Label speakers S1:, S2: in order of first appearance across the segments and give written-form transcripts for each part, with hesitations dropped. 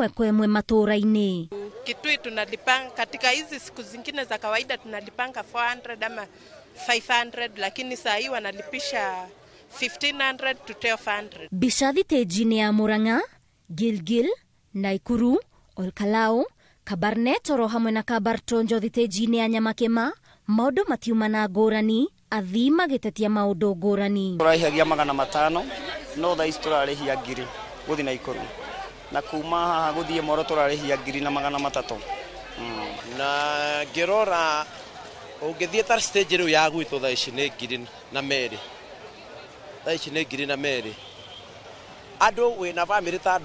S1: ĩmwe kwa ĩmwe matũũra-inĩ.
S2: Kitui tunalipanga katika hizi siku zingine za kawaida tunalipanga 400 ama 500, lakini saa hii wanalipisha 1500 to 1200.
S1: Mbica thitĩnji-inĩ ya Murang'a, Gilgil, Naikuru, Olkalau, Kabarnet oro hamwe na Kabartonjo thitĩnji-inĩ ya Nyamakima, maũndũ matiuma na ngũrani, athii magĩtetia maũndũ ngũrani.
S3: Tũrarĩhagia 500 no thaa ici tũrarĩhia 1000 gũthiĩ Naikuru, na kuma haha gũthiĩ Moro tũrarĩhia 1300.
S4: Na ngĩrora ũngĩthiĩ ta stage rĩu ya gwitũ thaa ici nĩ 1002, thaa ici nĩ 1002. Andũ wĩna bamĩrĩ ta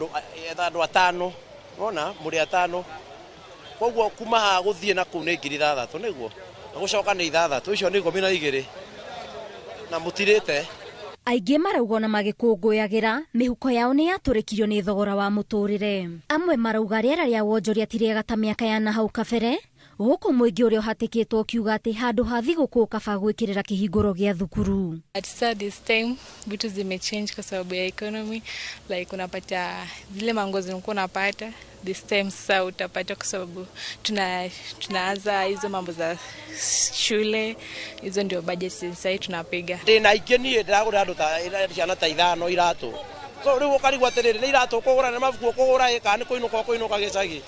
S4: andũ atano, wona mũrĩ atano, koguo kuma haha gũthiĩ na kũu nĩ 6000 nĩguo, na gũcoka nĩ 6 icio nĩ 12 na mũtirĩte.
S1: Aingĩ marauga ona magĩkũngũyagĩra mĩhuko yao nĩ yatũrĩkirio nĩ thogora wa mũtũrĩre. Amwe marauga rĩera rĩa wonjoria ti rĩega ta mĩaka ya nahau kabere, gũkũ mũingĩ ũrĩa ũhatĩkĩtwo ũkiuga atĩ handũ ha thigũkũ kaba gwĩkĩrĩra kĩhingũro gĩa thukuru.
S5: At this time vitu zimechange kwa sababu ya economy, like unapata zile manguo zilikuwa unapata this time sasa utapata kwa sababu tunaanza hizo mambo za shule, hizo ndio budget sasa tunapiga.
S4: Ndina ingĩ niĩ ndĩragũra andũ ta ciana ta 5 iratũ, so rĩu ũkarigwo atĩrĩrĩ, nĩ iratũ ũkũgũra, nĩ mabuku ũkũgũra, kana nĩ kũinũka ũkũinũka gĩcagi.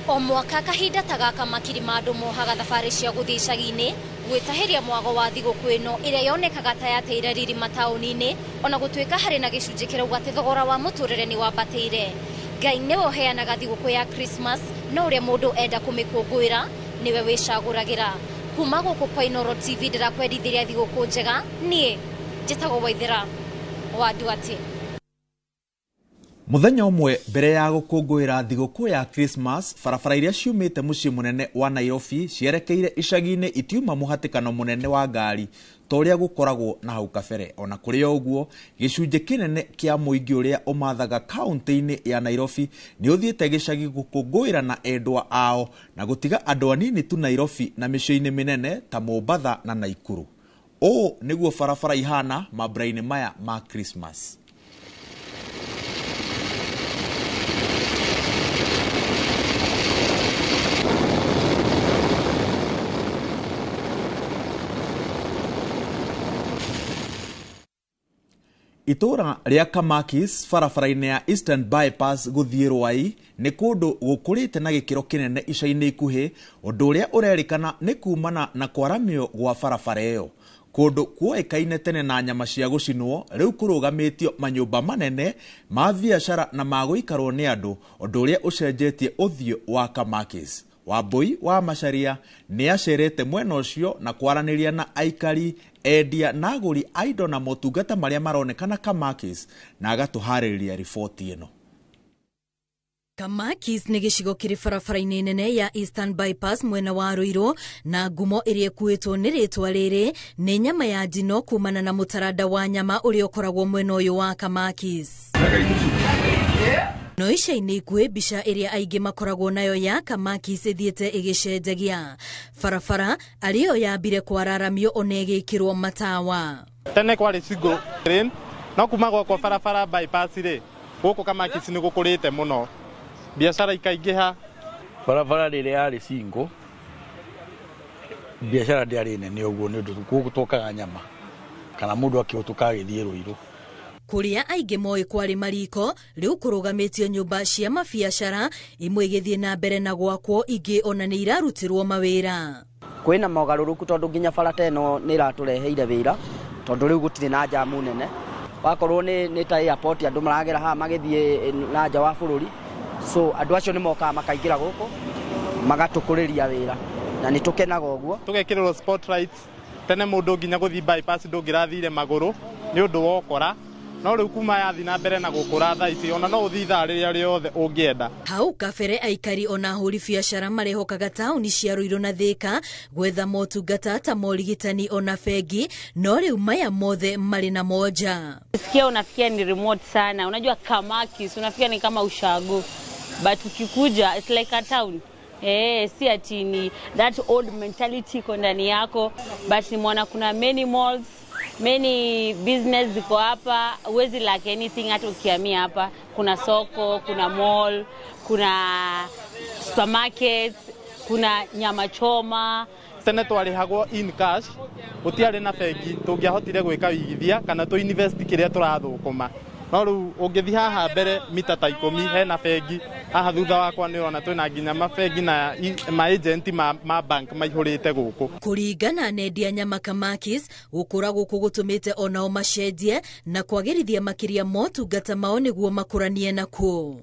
S1: O mwaka kahinda ta gaka makiri ma andũ mohaga thabarĩ cia gũthiĩ icagi-inĩ gwĩtahĩria mwago wa thigũkũ ĩno ĩrĩa yonekaga ta yateire riri mataũni-inĩ, ona gũtuĩka harĩ na gĩcunjĩ kĩrauga atĩ thogora wa mũtũrĩre nĩ wambatĩire. Ngai nĩwe ũheanaga thigũkũ ya Christmas, no ũrĩa mũndũ enda kũmĩkũngũĩra nĩwe wĩcagũragĩra. Kuma gũkũ kwa Inooro TV ndĩrakwendithĩria thigũkũ njega, niĩ njĩtagwo Waithera wa Nduati.
S6: Mũthenya ũmwe mbere ya gũkũngũĩra thigũkũ ya Christmas, barabara iria ciumĩte mũciĩ mũnene wa Nairobi cierekeire icagi-inĩ itiuma mũhatĩkano mũnene wa ngari ta ũrĩa gũkoragwo na hau kabere. Ona kũrĩ o ũguo, gĩcunjĩ kĩnene kĩa mũingĩ ũrĩa ũmathaga kaũntĩ-inĩ ya Nairobi nĩ ũthiĩte gĩcagi gũkũngũĩra na endwa ao na gũtiga andũ anini tu Nairobi na mĩciĩ-inĩ mĩnene ta Mombatha na Naikuru. Ũũ nĩguo barabara ihana mambura-inĩ maya ma Christmas. Itũũra rĩa Kamakis barabara-inĩ ya Eastern Bypass gũthiĩ Ruai nĩ kũndũ gũkũrĩte na gĩkĩro kĩnene ica-inĩ ikuhĩ, ũndũ ũrĩa ũrerĩkana nĩ kumana na kwaramio gwa barabara ĩyo. Kũndũ kuoĩkaine tene na nyama cia gũcinwo rĩu kũrũgamĩtio manyũmba manene ma biacara na ma gũikarwo nĩ andũ, ũndũ ũrĩa ũcenjetie ũthiũ wa Kamakis. Wambui wa Macharia nĩ acerete mwena ũcio na kwaranĩria na aikari, endia na agũri a indo na motungata marĩa maronekana Kamakis, na agatũharĩrĩria riboti ĩno.
S7: Kamakis nĩ gĩcigo kĩrĩ barabara-inĩ nene ya Eastern Bypass mwena wa Ruiru, na ngumo ĩrĩa ĩkuĩtwo nĩ rĩtwa rĩrĩ nĩ nyama ya njino kumana na mũtaranda wa nyama ũrĩa ũkoragwo mwena ũyũ wa Kamakis. No ica-inĩ ikuhĩ mbica ĩrĩa aingĩ makoragwo nayo ya Kamakis ĩthiĩte ĩgĩcenjagia. Barabara arĩyo yambire kwararamio ona ĩgĩkĩrwo matawa.
S8: Tene kwarĩ single lane, no kuma gwakwo barabara bypass rĩ, gũkũ Kamakis nĩ gũkũrĩte mũno, biacara ikaingĩha.
S9: Barabara rĩrĩa yarĩ single, biacara ndĩarĩ nene ũguo nĩ ũndũ gũkũ twokaga nyama kana mũndũ akĩhũtũka agĩthiĩ Ruiru.
S7: Kũrĩa aingĩ moĩ kwarĩ mariko, rĩu kũrũgamĩtio nyũmba cia mabiacara, imwe igĩthiĩ na mbere na gwakwo, ingĩ ona nĩ irarutĩrwo mawĩra.
S10: Kwĩna mogarũrũku tondũ nginya bara ta ĩno nĩ ĩratũreheire wĩra, tondũ rĩu gũtirĩ na njamu nene. Wakorwo nĩ ta airport andũ maragera haha magĩthiĩ na nja wa bũrũri, so andũ acio nĩ mokaga makaingĩra gũkũ magatũkũrĩria wĩra na nĩ tũkenaga ũguo.
S8: Tũgekĩrĩrwo spotlights, tene mũndũ nginya gũthiĩ bypass ndũngĩrathire magũrũ nĩ ũndũ wa ũkora, no rĩu kuma yathi na mbere na gũkũra thaa ici ona no ũthiĩ ithaa rĩrĩa rĩothe ũngĩenda.
S7: Hau kabere aikari ona ahũri biacara marehokaga taũni cia Ruiru na Thika gwetha motungata ta morigitani ona bengi, no rĩu maya mothe marĩ na moja.
S11: Sikia unafikia ni remote sana, unajua Kamakis unafikia ni kama ushago, but ukikuja it's like a town. Si ati ni that old mentality iko ndani yako, but nimeona kuna many malls, many business ziko hapa, huwezi lack anything hata ukihamia hapa. Kuna soko, kuna mall, kuna supermarkets, kuna nyama choma.
S8: Tene twarĩhagwo in cash, gũtiarĩ na bengi tũngĩahotire gwĩka wĩigithia kana tũ invest kĩrĩa tũrathũkũma. No rĩu ũngĩthiĩ haha mbere mita ta 10 hena bengi, haha thutha wakwa nĩ ũrona twĩna nginya mabengi na ma agent ma bank maihũrĩte gũkũ.
S7: Kũringana na endia nyama Kamakis, gũkũra gũkũ gũtũmĩte onao macenjie na kwagĩrithia makĩria motungata mao nĩguo makũranie nakuo.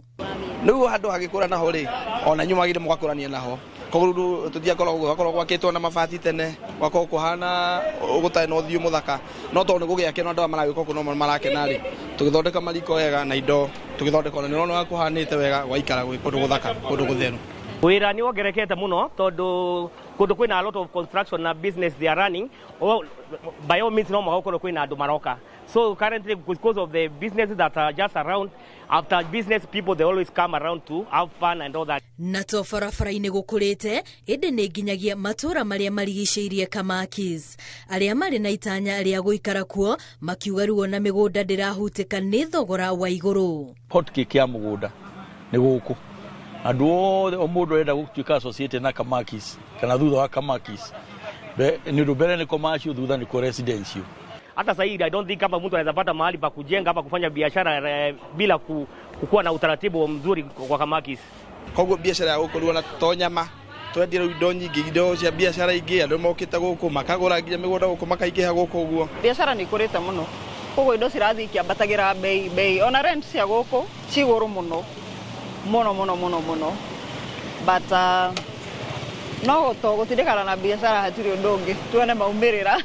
S12: Rĩu handũ hagĩkũra naho rĩ, ona inyuĩ mwagĩrĩire mũgakũrania naho. Koguo tũtiakoragwo gwakoragwo gwakĩtwo na mabati tene, gwakoragwo kũhana gũtarĩ na ũthiũ mũthaka, no tondũ nĩ gũgĩakĩrwo andũ aya maragĩũka gũkũ no marakena rĩ, tũgĩthondeka mariko wega na indo tũgĩthondeka ona nĩ ũrona kũhanĩte wega, gwaikara gwĩ kũndũ gũthaka, kũndũ gũtheru.
S13: Wĩra nĩ wongerekete mũno tondũ kũndũ kwĩna a lot of construction na business they are running, by all means no mũhaka gũkorwo kwĩna andũ maroka. So currently because of the businesses that are just around, after business people they always come around to have fun and all that.
S7: Na to barabara-inĩ gũkũrĩte, ĩndĩ nĩ nginyagia matũũra marĩa marigicĩirie Kamakis. Arĩa marĩ na itanya rĩa gũikara kuo makiuga ruo na mĩgũnda ndĩrahutĩka nĩ thogora wa igũrũ.
S9: Hot cake ya mũgũnda nĩ gũkũ. Andũ othe o mũndũ arenda gũtuĩka associated na Kamakis kana thutha wa Kamakis. Nĩ ũndũ mbere nĩ commercial, thutha nĩ residential.
S13: Hata sasa hivi I don't think kama mtu anaweza pata mahali pa kujenga hapa kufanya biashara bila kukuwa na utaratibu mzuri kwa Kamakis.
S12: Koguo biashara ya gũkũ na to nyama twendie rĩu indo nyingĩ, indo cia biashara ingĩ, andũ mokĩte gũkũ makagũra nginya mĩgũnda gũkũ makaingĩha gũkũ ũguo.
S14: Biashara nĩ ikũrĩte mũno, koguo indo cirathiĩ ikĩambatagĩra bei, ona rent cia gũkũ ci igũrũ mũno mũno mũno mũno mũno, but no gũtindĩkana na biashara hatirĩ ũndũ ũngĩ, tuone maumĩrĩra.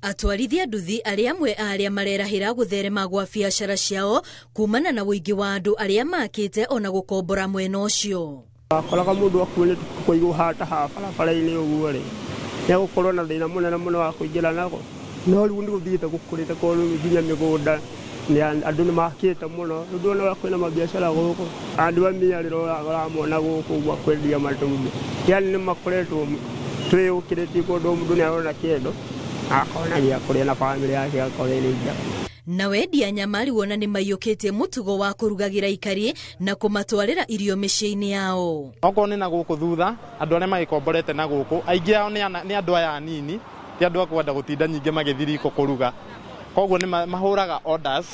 S7: Atwarithia nduthi arĩa amwe a arĩa marerahĩra gũtherema gwa biacara ciao kumana na ũingĩ wa andũ arĩa makĩte ona gũkombora mwena ũcio.
S15: Wakoraga mũndũ akuo nĩ kũigwo hata ha barabara-inĩ ũguo rĩ, nĩ egũkorwo na thĩna mũnene mũno wa kũingĩra nago. No rĩu nĩ gũthiĩte gũkũrĩte korwo rĩu nginya mĩgũnda andũ nĩ makĩte mũno, rĩu ndũrona kwĩna mabiacara gũkũ. Andũ a mĩarĩro ũramona gũkũ ũguo kwendia matumbĩ, yani nĩ makoretwo twĩyũkĩrĩtie kũndũ mũndũ nĩ arona kĩndũ akona gĩa kũrĩa na bamĩrĩ yake agakorwo ĩrĩ njega.
S7: Na wendia nyama rĩu ona nĩ maiyũkĩtie mũtugo wa kũrugagĩra aikari na kũmatwarĩra irio mĩciĩ-inĩ yao.
S8: Okorwo nĩ na gũkũ thutha, andũ arĩa magĩkomborete na gũkũ aingĩ ao nĩ andũ aya anini, ti andũ a kwenda gũtinda nyingĩ magĩthiĩ riko kũruga. Koguo nĩ mahũraga orders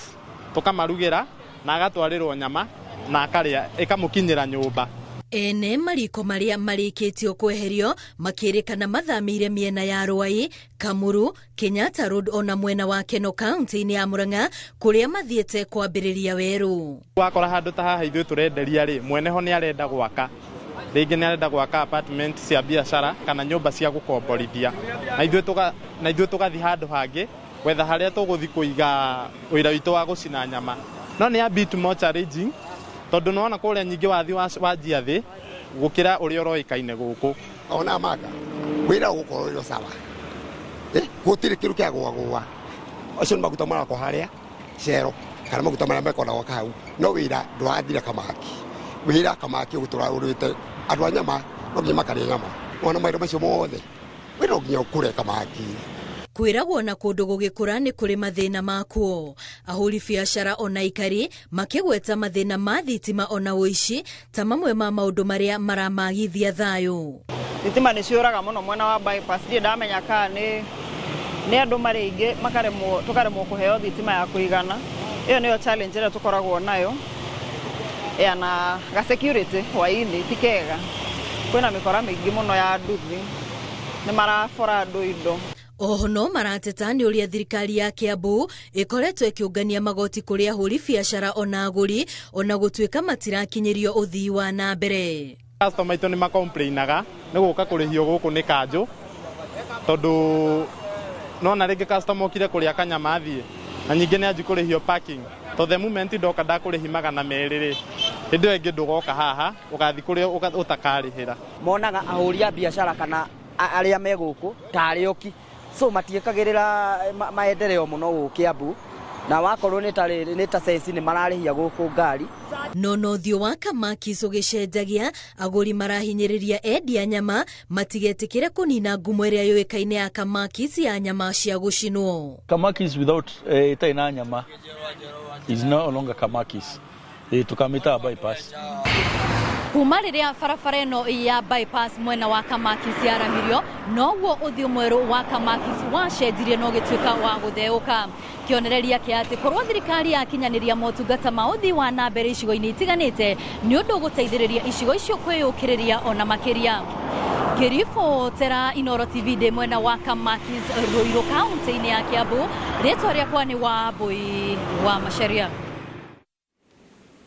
S8: tũkamarugĩra na agatwarĩrwo nyama na akarĩa ĩkamũkinyĩra nyũmba.
S7: Ene mariko marĩa marĩkĩtio kweherio makĩrĩkana mathamĩire mĩena ya Ruai, Kamuru, Kenyatta Road ona mwena wa Keno kaunti-inĩ ya Murang'a kũrĩa mathiĩte kwambĩrĩria werũ.
S8: Wakora handũ ta haha ithuĩ tũrenderia rĩ, mwene ho nĩ arenda gwaka, rĩngĩ nĩ arenda gwaka apartment cia biacara kana nyũmba cia gũkomborithia, na ithuĩ tũgathiĩ handũ hangĩ gwetha harĩa tũgũthiĩ kũiga wĩra witũ wa gũcina nyama. No nĩ a bit more challenging tondũ nĩwona kũrĩa nyingĩ wathiĩ wanjia thĩ gũkĩra ũrĩa ũroĩkaine gũkũ.
S16: Ona maka wĩra ũgũkorwo wĩ sawa, gũtirĩ kĩndũ kĩa gwagũa, acio nĩ maguta marakwo harĩa cero kana maguta marĩa mekoragwo hau, no wĩra ndũrathira Kamaki. Wĩra Kamaki ũgũtũra ũrĩte andũ a nyama no nginya makarĩa nyama, wona maũndũ macio mothe wĩra no nginya ũkũre Kamaki.
S7: Kwĩragwo na kũndũ gũgĩkũra nĩ kũrĩ mathĩna makuo. Ahũri biacara ona aikari makĩgweta mathĩna ma thitima ona ũici ta mamwe ma maũndũ marĩa maramagithia thayũ.
S14: Thitima nĩ ciũraga mũno mwena wa bypass, ndirĩ ndamenya kana nĩ andũ marĩ aingĩ makaremwo, tũkaremwo kũheo thitima ya kũigana. Ĩyo nĩyo challenge ĩrĩa tũkoragwo nayo. Ya na ga security hwaĩ-inĩ ti kega, kwĩna mĩkora mĩingĩ mũno ya nduthi, nĩ marabora andũ indo.
S7: Oho no marateta nĩ ũrĩa thirikari ya Kiambu ĩkoretwo ĩkĩũngania magoti kũrĩ ahũri biacara ona agũri ona gũtuĩka matirakinyĩrio ũthii wa na mbere.
S8: Customer aitũ nĩ makomplainaga nĩ gũka kũrĩhio gũkũ nĩ kanjũ, tondũ nona rĩngĩ customer okire kũrĩa kanyama athiĩ na nyingĩ nĩ anji kũrĩhio parking, to the moment ndoka ndakũrĩhi 200 rĩ, hĩndĩ ĩyo ĩngĩ ndũgoka haha ũgathiĩ kũrĩa ũtakarĩhĩra.
S10: Monaga ahũri a biacara kana arĩa me gũkũ ta arĩ oki, so matiĩkagĩrĩra maendeleo mũno gũkũ Kiambu, Na wakorwo nĩ ta rĩrĩ nĩ ta ceci nĩ mararĩhia gũkũ ngari.
S7: No ũthiũ wa Kamakis ũgĩcenjagia, agũri marahinyĩrĩria endia nyama matigetĩkĩre kũnina ngumo ĩrĩa yũĩkaine ya Kamakis ya nyama cia gũcinwo.
S9: Kamakis without ĩtarĩ na nyama is no longer Kamakis. Tukamĩtaga bypass.
S1: Kuma rĩrĩa barabara ĩno ya bypass mwena wa Kamakis yaramirio, noguo ũthiũ mwerũ wa Kamakis wacenjirie na ũgĩtuĩka wa gũtheũka. Kĩonereria kĩa atĩ korwo thirikari yakinyanĩria motungata ma ũthii wa na mbere icigo-inĩ itiganĩte nĩ ũndũ ũgũteithĩrĩria icigo icio kwĩyũkĩrĩria ona makĩria. Ngĩribotera Inooro TV ndĩ mwena wa Kamakis, Ruiru, kaunti-inĩ ya Kiambu, rĩtwa rĩakwa nĩ Wambui wa Macharia.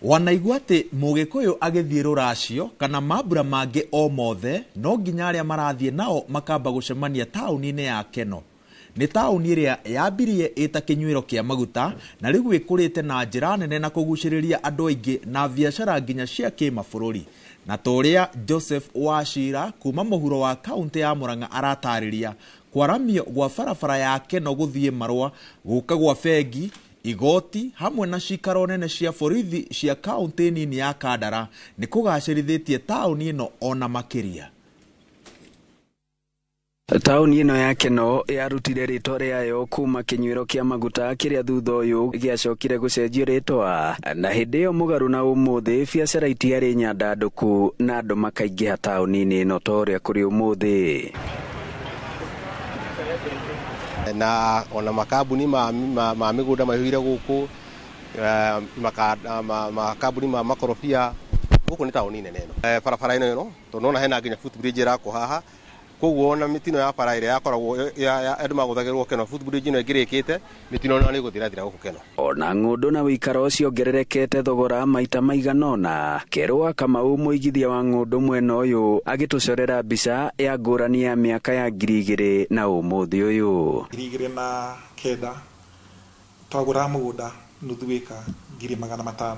S6: Wanaigua atĩ Mũgĩkũyũ agĩthiĩ rũracio kana mambura mangĩ o mothe no nginya arĩa marathiĩ nao makamba gũcemania taũni-inĩ ya Keno. Nĩ taũni ĩrĩa yambirie ĩta kĩnyuĩro kĩa maguta na rĩu ĩkũrĩte na njĩra nene na kũgucĩrĩria andũ aingĩ na biacara nginya cia kĩmabũrũri. Na ta ũrĩa Joseph Wachira kuma mũhuro wa kaũntĩ ya Murang'a aratarĩria, kwaramio gwa barabara ya Keno gũthiĩ Marũa, gũka gwa bengi, igoti hamwe na cikaro nene cia borithi cia kaũntĩ nini ya Kandara nĩ kũgacĩrithĩtie taũni ĩno ona makĩria.
S17: Taũni ĩno ya Keno yarutire rĩtwa rĩayo kuma kĩnyuĩro kĩa maguta kĩrĩa thutha ũyũ gĩacokire gũcenjio rĩtwa, na hĩndĩ ĩyo mũgarũ na ũmũthĩ biacara itiarĩ nyandandũku na andũ makaingĩha taũni-inĩ ĩno ta ũrĩa kũrĩ ũmũthĩ.
S18: Na ona makambuni ma mĩgũnda maihũire gũkũ, makambuni ma makorobia gũkũ nĩ taũni nene ĩno. Barabara ĩno tondũ nona hena nginya footbridge ĩrakwo haha, koguo ona mĩtino ya bara ĩrĩa yakoragwo andũ magũthagĩrwo Keno, footbridge ĩno ĩngĩrĩkĩte mĩtino ĩno nĩ ĩgũthirathira gũkũ Keno.
S17: Ona ng'ũndũ na wĩikaro ciongererekete thogora maita maigana ũna. Kerũ wa Kamau mũigithia wa ng'ũndũ mwena ũyũ agĩtũcorera mbica ya ngũrani ya mĩaka ya 2000 na ũmũthĩ ũyũ.
S19: 2009 twagũraga mũgũnda nuthu ĩka 500,000,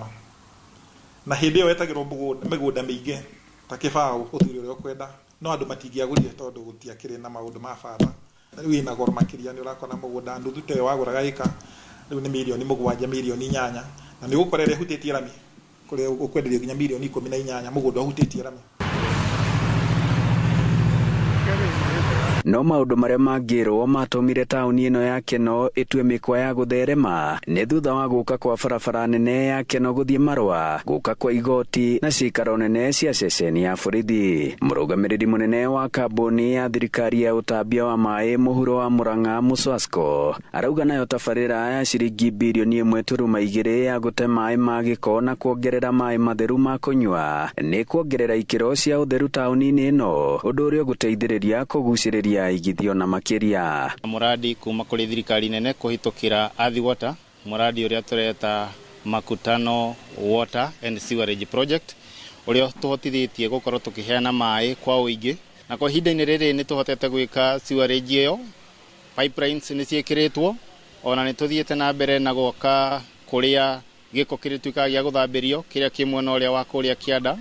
S19: na hĩndĩ ĩyo wetagĩrwo mĩgũnda mĩingĩ ta kĩbaũ ũthure ũrĩa ũkwenda, no andũ matingĩagũrire tondũ gũtiakĩrĩ na maũndũ ma bata. Rĩu ĩna goro makĩria, nĩ ũrakora mũgũnda nuthu ta ĩyo wagũraga ĩka rĩu nĩ mirioni 7, mirioni 8, na nĩ ũgũkora ĩrĩa ĩhutĩtie rami kũrĩa ũkwenderio nginya mirioni 18 mũgũnda ũhutĩtie rami.
S17: No maũndũ marĩa mangĩrwo matũmire taũni ĩno ya Keno ĩtue mĩkwa ya gũtherema nĩ thutha wa gũka kwa barabara nene ya Keno gũthiĩ Marũa, gũka kwa igoti na cikaro nene cia ceceni ya borithi. Mũrũgamĩrĩri mũnene wa kambuni ya thirikari ya ũtambia wa maĩ mũhuro wa Murang'a Muswasco arauga nayo tabarĩra ya ciringi birioni 1.2 ya gũte maĩ ma gĩko na kuongerera maĩ matheru ma kũnyua nĩ kuongerera ikĩro cia ũtheru taũni-inĩ ĩno, ũndũ ũrĩa ũgũteithĩrĩria kũgucĩrĩria igithio na makĩria.
S20: Muradi kuma kũrĩ thirikari nene kũhĩtũkĩra Athi Water, muradi ũrĩa tũreta Makutano Water and Sewerage Project ũrĩa tũhotithĩtie gũkorwo tũkĩheana maĩ kwa ũingĩ, na kwa ihinda-inĩ rĩrĩ nĩ tũhotete gwĩka sewerage ĩyo, pipelines nĩ ciĩkĩrĩtwo, ona nĩ tũthiĩte na mbere na gwaka kũrĩa gĩko kĩrĩtuĩkaga gĩa gũthambĩrio kĩrĩa kĩ mwena ũrĩa wa kũrĩa kĩanda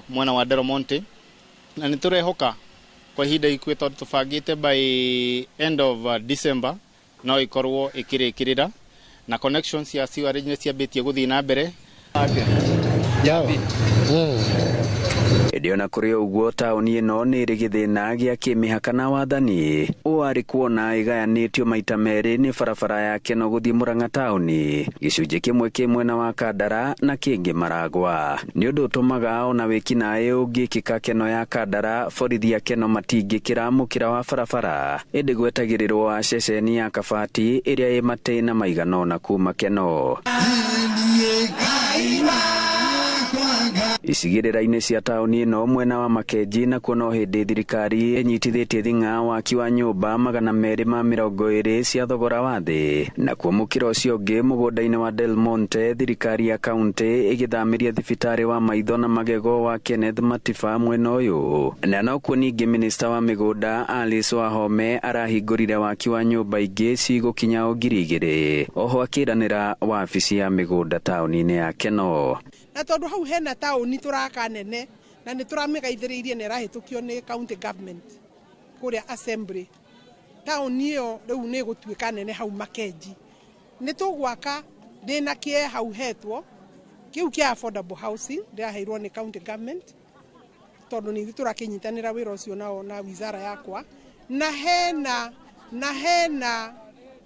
S20: mwena wa Del Monte, na nĩ tũrehoka kwa ihinda ikuhĩ tondũ tũbangĩte by end of December no ĩkorwo ĩkĩrĩkĩrĩra, na connections ya sewerage nĩ ciambĩtie gũthiĩ na mbere.
S17: Ĩndĩ ona kũrĩ ũguo taũni ĩno nĩ ĩrĩ gĩthĩna gĩa kĩmĩhaka na wathani ũũ arĩ kuona ĩgayanĩtio maita merĩ nĩ barabara ya Keno gũthiĩ Murang'a taũni, gĩcunjĩ kĩmwe kĩ mwena wa Kandara na kĩngĩ Maragwa. Nĩ ũndũ ũtũmaga ona wĩkinaĩ ũngĩkĩka Keno ya Kandara, borithi ya Keno matingĩkĩra mũkĩra wa barabara, ĩndĩ gwetagĩrĩrwo wa ceceni ya Kabati ĩrĩa ĩ matĩna maigana ũna kuma Keno. Icigĩrĩra-inĩ cia taũni ĩno mwena wa Makenji nakuo no hĩndĩ thirikari ĩnyitithĩtie thing'a waki wa nyũmba 220 cia thogora wa thĩ, nakuo mũkĩra ũcio ũngĩ mũgũnda-inĩ wa Del Monte thirikari ya kaũntĩ ĩgĩthamĩria thibitarĩ wa maitho na magego wa Kenneth Matiba mwena ũyũ. Na nokuo ningĩ minista wa mĩgũnda Alice Wahome arahingũrire waki wa nyũmba ingĩ cigũkinya o 2000, oho akĩranĩra wabici ya mĩgũnda taũni-inĩ ya Keno.
S21: Na tondu hau hena taũni tũraka nene na nĩ tũramĩgaithĩrĩirie na ĩrahĩtũkio nĩ county government kũrĩa assembly, taũni ĩyo rĩu nĩ ĩgũtuĩka nene hau Makenji, Nĩ tũgwaka ndĩna kĩe hau hetwo kĩu kĩa affordable housing ndĩraheirwo nĩ county government, tondũ nĩ ithuĩ tũrakĩnyitanĩra wĩra ũcio nao na wizara yakwa, na hena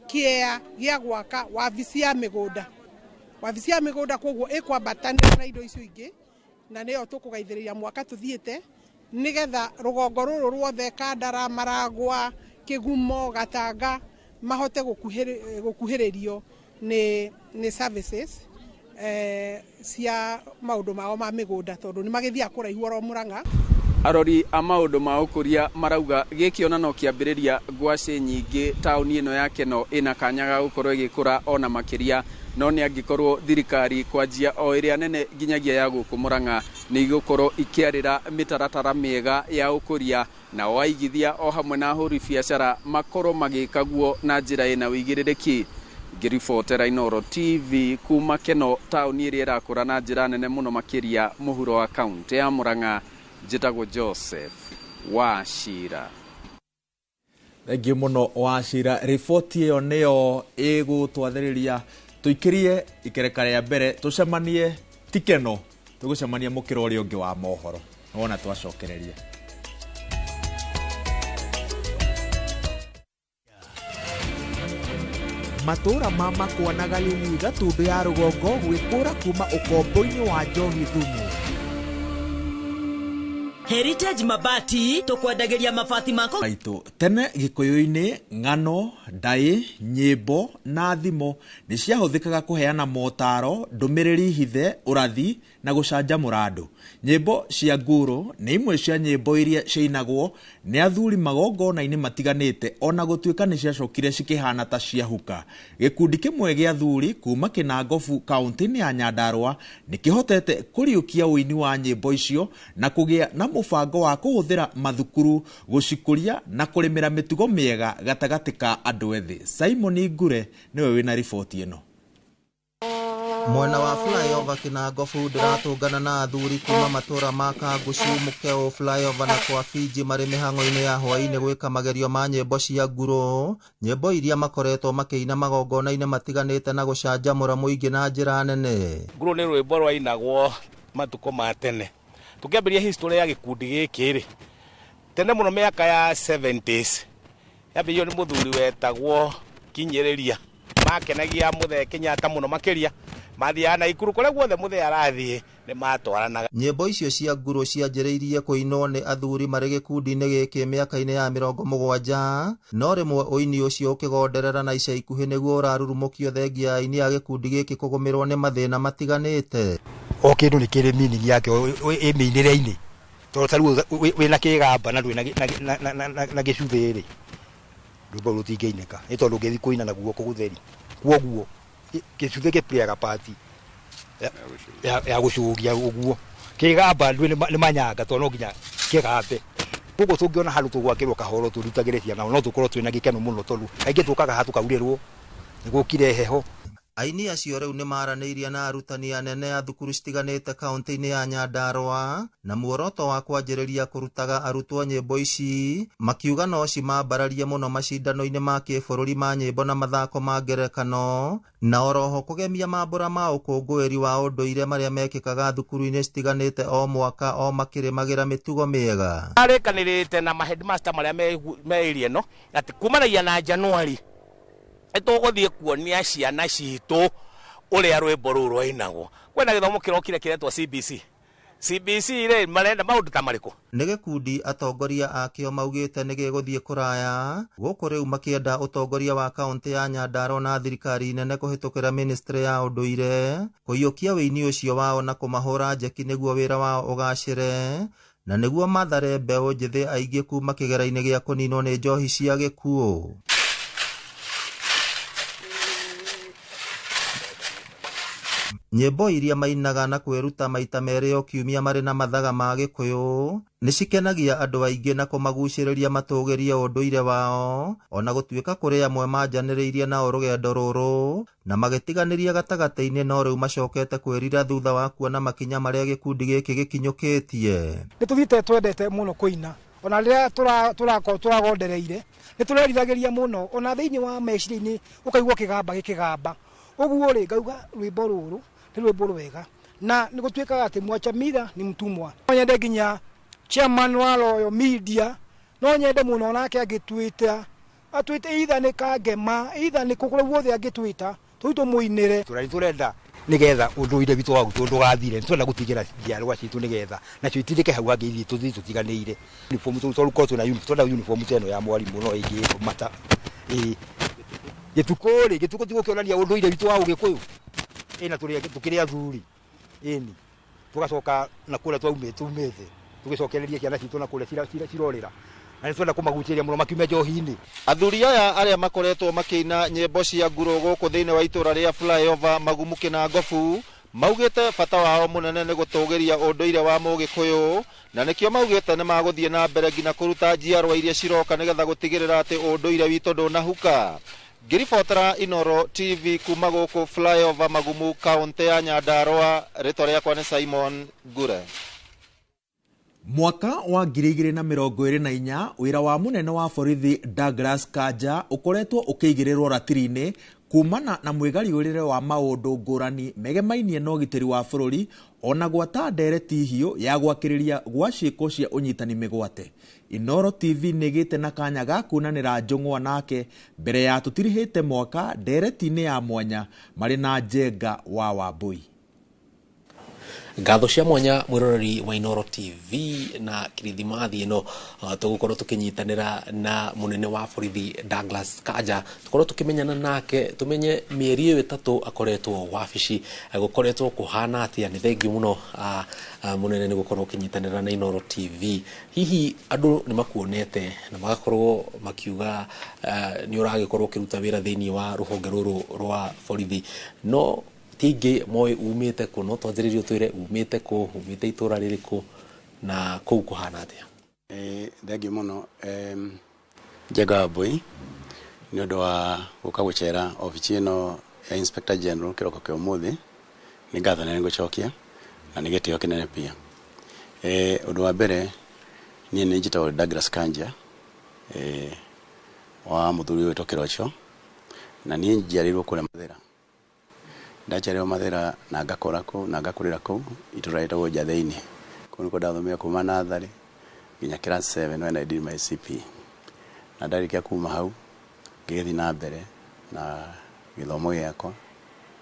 S21: kĩea gĩa gwaka wabici ya mĩgũnda. Wabici ya mĩgũnda koguo ĩkwambatanĩra na indo icio ingĩ, na nĩyo tũkũgaithĩrĩria mwaka tũthiĩte nĩgetha rũgongo rũrũ ruothe Kandara, Maragwa, Kĩgumo, Gatanga mahote gũkuhĩrĩrio nĩ services cia maũndũ mao ma mĩgũnda, tondũ nĩ magĩthiaga kũraihu oro Mũrang'a.
S2: Arori a maũndũ ma ũkũria marauga gĩkĩ ona no kĩambĩrĩria ngwacĩ nyingĩ taũni ĩno ya Keno ĩna kanya ga gũkorwo ĩgĩkũra ona makĩria, no nĩ angĩkorwo thirikari kwanjia o ĩrĩa nene nginyagia ya gũkũ Mũrang'a nĩ igũkorwo ikĩarĩra mĩtaratara mĩega ya ũkũria, nao aigithia o hamwe na ahũri biacara makorwo magĩka guo na njĩra ĩna ũigĩrĩrĩki. Ngĩribotera Inooro TV kuma Keno, taũni ĩrĩa ĩrakũra na njĩra nene mũno makĩria mũhuro wa kaũntĩ ya Mũrang'a, njĩtagwo Joseph Wachira.
S6: Thengiũ mũno Wachira, riboti ĩyo nĩyo ĩgũtwathĩrĩria tũikĩrie ikereka rĩa mbere, tũcemanie ti Keno, tũgũcemania mũkĩra ũrĩa ũngĩ wa mohoro nĩwona twacokereria.
S22: Matũra ma Makwa na Galili Gatundu ya rũgongo gwĩkũra kuma ũkombo-inĩ wa njohi thumu.
S23: Heritage Mabati tukwendagĩria mabati mako
S6: maitũ. Tene Gĩkũyũ-inĩ ng'ano, ndaĩ, nyĩmbo na thimo nĩ ciahũthĩkaga kũheana motaro, ndũmĩrĩri hithe, ũrathi na gũcanjamũra andũ. Nyĩmbo cia nguro nĩ imwe cia nyĩmbo iria ciainagwo nĩ athuri magongona-inĩ matiganĩte, ona gũtuĩka nĩ ciacokire cikĩhana ta ciahuka. Gĩkundi kĩmwe gĩa athuri kuma Kĩnangobu kaũntĩ-inĩ ya Nyandarũa nĩ kĩhotete kũriũkia ũini wa nyĩmbo icio na kũgĩa na mũbango wa kũhũthĩra mathukuru gũcikũria na kũrĩmĩra mĩtugo mĩega gatagatĩ ka andũ ethĩ. Simon Ngure nĩwe wĩna riboti ĩno.
S24: Mwena wa flyover Kĩnangobu ndĩratũngana na athuri kuma matũra ma Kangucu, Mũkeo, flyover na kwa Fiji marĩ mĩhang'o-inĩ ya hwaĩ-inĩ gwĩka magerio ma nyĩmbo cia nguro, nyĩmbo iria makoretwo makĩina magongona-inĩ matiganĩte na gũcanjamũra mũingĩ na njĩra nene.
S25: Nguro nĩ rwĩmbo rwainagwo matukũ ma tene. Tũkĩambĩrĩria history ya gĩkundi gĩkĩ rĩ, tene mũno mĩaka ya 70s yambĩrĩirio nĩ mũthuri wetagwo Kinyĩrĩria. Makenagia Mũthee Kenyatta mũno makĩria, mathiaga na ikuru kũrĩa guothe Mũthee arathiĩ nĩ matwaranaga.
S24: Nyĩmbo icio cia nguro cianjĩrĩirie kũinwo nĩ athuri marĩ gĩkundi-inĩ gĩkĩ mĩaka-inĩ ya 70, no rĩmwe ũini ũcio ũkĩgonderera na ica ikuhĩ nĩguo ũrarurumũkio thengia ya aini a gĩkundi gĩkĩ kũgũmĩrwo nĩ mathĩna matiganĩte.
S16: O kĩndũ nĩ kĩrĩ meaning yake ĩ mĩinĩre-inĩ, tondũ ta rĩu wĩna kĩgamba na ndwĩna na gĩcuthĩ rĩ, rwĩmbo rũtingĩinĩka nĩ tondũ ũngĩthiĩ kũina na guoko gũtheri. Kwoguo gĩcuthĩ gĩplayaga part ya gũcũgia ũguo. Kĩgamba nĩ manyanga tondũ no nginya kĩgambe. Koguo tũngĩona handũ tũgwakĩrwo kahoro tũrutagĩre ciana no tũkorwo twĩna gĩkeno mũno, tondũ kaingĩ tũkaga haha tũkaurĩrwo nĩ gũkire heho.
S24: Aini acio rĩu nĩ maranĩirie na arutani anene a thukuru citiganĩte kaũntĩ-inĩ ya Nyandarũa na muoroto wa kwanjĩrĩria kũrutaga arutwo nyĩmbo ici, makiuga no cimambararie mũno macindano-inĩ ma kĩbũrũri ma nyĩmbo na mathako ma ngerekano, na oroho kũgemia mambũra ma ũkũngũĩri wa ũndũire marĩa mekĩkaga thukuru-inĩ citiganĩte o mwaka o makĩrĩmagĩra mĩtugo mĩega.
S25: Arĩkanĩrĩte na ma-headmaster marĩa me area ĩno atĩ kumanagia na January tũgũthiĩ kuonia ciana citũ ũrĩa rwĩmbo rũu rwainagwo. Kwĩna gĩthomo kĩrokire kĩretwo CBC. CBC rĩ marenda maũndũ ta marĩkũ?
S24: Nĩ gĩkundi atongoria akĩo maugĩte nĩ gĩgũthiĩ kũraya gũkũ rĩu makĩenda ũtongoria wa kaũntĩ ya Nyandarũa na thirikari nene kũhĩtũkĩra ministry ya ũndũire kũiyũkia ũini ũcio wao na kũmahũra njeki nĩguo wĩra wao ũgacĩre, na nĩguo mathare mbeũ njĩthĩ aingĩ kuma kĩgera-inĩ gĩa kũninwo nĩ njohi cia gĩkuũ. Nyĩmbo iria mainaga na kwĩruta maita merĩ o kiumia marĩ na mathaga ma Gĩkũyũ nĩ cikenagia andũ aingĩ na kũmagucĩrĩria matũgĩrie ũndũire wao, ona gũtuĩka kũrĩ amwe manjanĩrĩirie nao rũgendo rũrũ na magĩtiganĩria gatagatĩ-inĩ, no rĩu macokete kwĩrira thutha wa kuona makinya marĩa gĩkundi gĩkĩ gĩkinyũkĩtie.
S26: Nĩ tũthiĩte twendete mũno kũina, ona rĩrĩa tũrakorwo tũragondereire nĩ tũreriragĩria mũno, ona thĩinĩ wa meciria-inĩ ũkaigua kĩgamba gĩkĩgamba. Ũguo rĩ ngauga rwĩmbo rũrũ nĩ rwĩmbo rwega na nĩ gũtuĩkaga atĩ mwacha mila ni mtumwa. No nyende nginya chairman wa Royal Media, no nyende mũno nake angĩtwĩta atwĩte either nĩ Kangema, either nĩ kũrĩa guothe angĩtwĩta tũu tũmũinĩre.
S16: Tũrenda nigetha ũndũire witũ wa gũtũ ndũgathire, nĩtũrenda gũtigĩra njiarwa citũ nigetha nacio itindĩke hau hangĩ ithiĩ tũthiĩ tũtiganĩire. Uniform tũkorwo twĩna uniform, tũrenda uniform ta ĩno ya mwarimũ no ĩngĩ mata. Ĩĩ gĩtukũ rĩ, gĩtukũ ti gũkĩonania ũndũire witũ wa ũgĩkũyũ, ĩna tũkĩrĩ athuri, ĩni tũgacoka na kũrĩa twaumĩte tũgĩcokererie ciana citũ na kũrĩa cirorĩra, na nĩtũrenda kũmagucĩrĩria mũno makiume njohi-inĩ.
S24: Athuri aya arĩa makoretwo makĩina nyĩmbo cia nguro gũkũ thĩinĩ wa itũra rĩa Flyover Magumu Kĩnangobu maugĩte bata wao mũnene nĩ gũtũgĩria ũndũire wa mũgĩkũyũ, na nĩkĩo maugĩte nĩ magũthiĩ na mbere nginya kũruta njiarwa iria ciroka nĩgetha gũtigĩrĩra atĩ ũndũire witũ ndũnahuka. Ngĩribotera Inooro TV kuma gũkũ Flyover Magumu kaũntĩ ya Nyandarua, rĩtwa rĩakwa nĩ Simon Ngure.
S6: Mwaka wa 2024 wĩra wa mũnene wa borithi Douglas Kanja ũkoretwo ũkĩigĩrĩrwo ratiri-inĩ kumana na mwĩgariũrĩre wa maũndũ ngũrani megemainie na ũgitĩri wa bũrũri ona gwata ndereti hiũ ya gwakĩrĩria gwa ciĩko cia ũnyitani mĩgwate. Inooro TV nĩgĩte na kanya ga kuonanĩra njũng'wa nake mbere ya tũtirihĩte mwaka ndereti-inĩ ya mwanya marĩ na Njenga wa Wambui.
S3: Ngatho cia mwanya mwiroreri wa Inooro TV na kirithimathi ĩno tũgũkorwo tũkĩnyitanĩra na mũnene wa borithi Douglas Kanja, tũkorwo tũkĩmenyana nake tũmenye mĩeri ĩyo ĩtatũ akoretwo wabici gũkoretwo kũhana atĩa. Nĩ thengiũ mũno mũnene nĩ gũkorwo ũkĩnyitanĩra na Inooro TV. Hihi andũ nĩ makuonete na magakorwo makiuga nĩ ũragĩkorwo ũkĩruta wĩra thĩinĩ wa rũhonge rũrũ rwa borithi, no tingĩ moĩ umĩte kũ, no twanjĩrĩrie ũtwĩre umĩte kũ, umĩte itũra rĩrĩkũ na kũu kũhana atĩa?
S4: Thengiũ mũno Njenga Wambui nĩ ũndũ wa gũka gũcera obici ĩno ya Inspector General kĩroko kĩa ũmũthĩ. Nĩ ngatho nene ngũcokia na nĩ gĩtĩo kĩnene pia. Ũndũ wa mbere niĩ nĩ njĩtagwo Douglas Kanja, wa mũthuri ũyũ wĩtwo Kĩrocho, na niĩ njiarĩirwo kũrĩa Mathĩra. Ndaciarĩirwo Mathĩra na ngakũra kũu na ngakũrĩra kũu itũra rĩtagwo Njathĩinĩ. Kũu nĩkuo ndathomire kuma natharĩ nginya class 7 when I did my CP. Na ndarĩkia kuma hau ngĩgĩthiĩ na mbere na gĩthomo gĩakwa.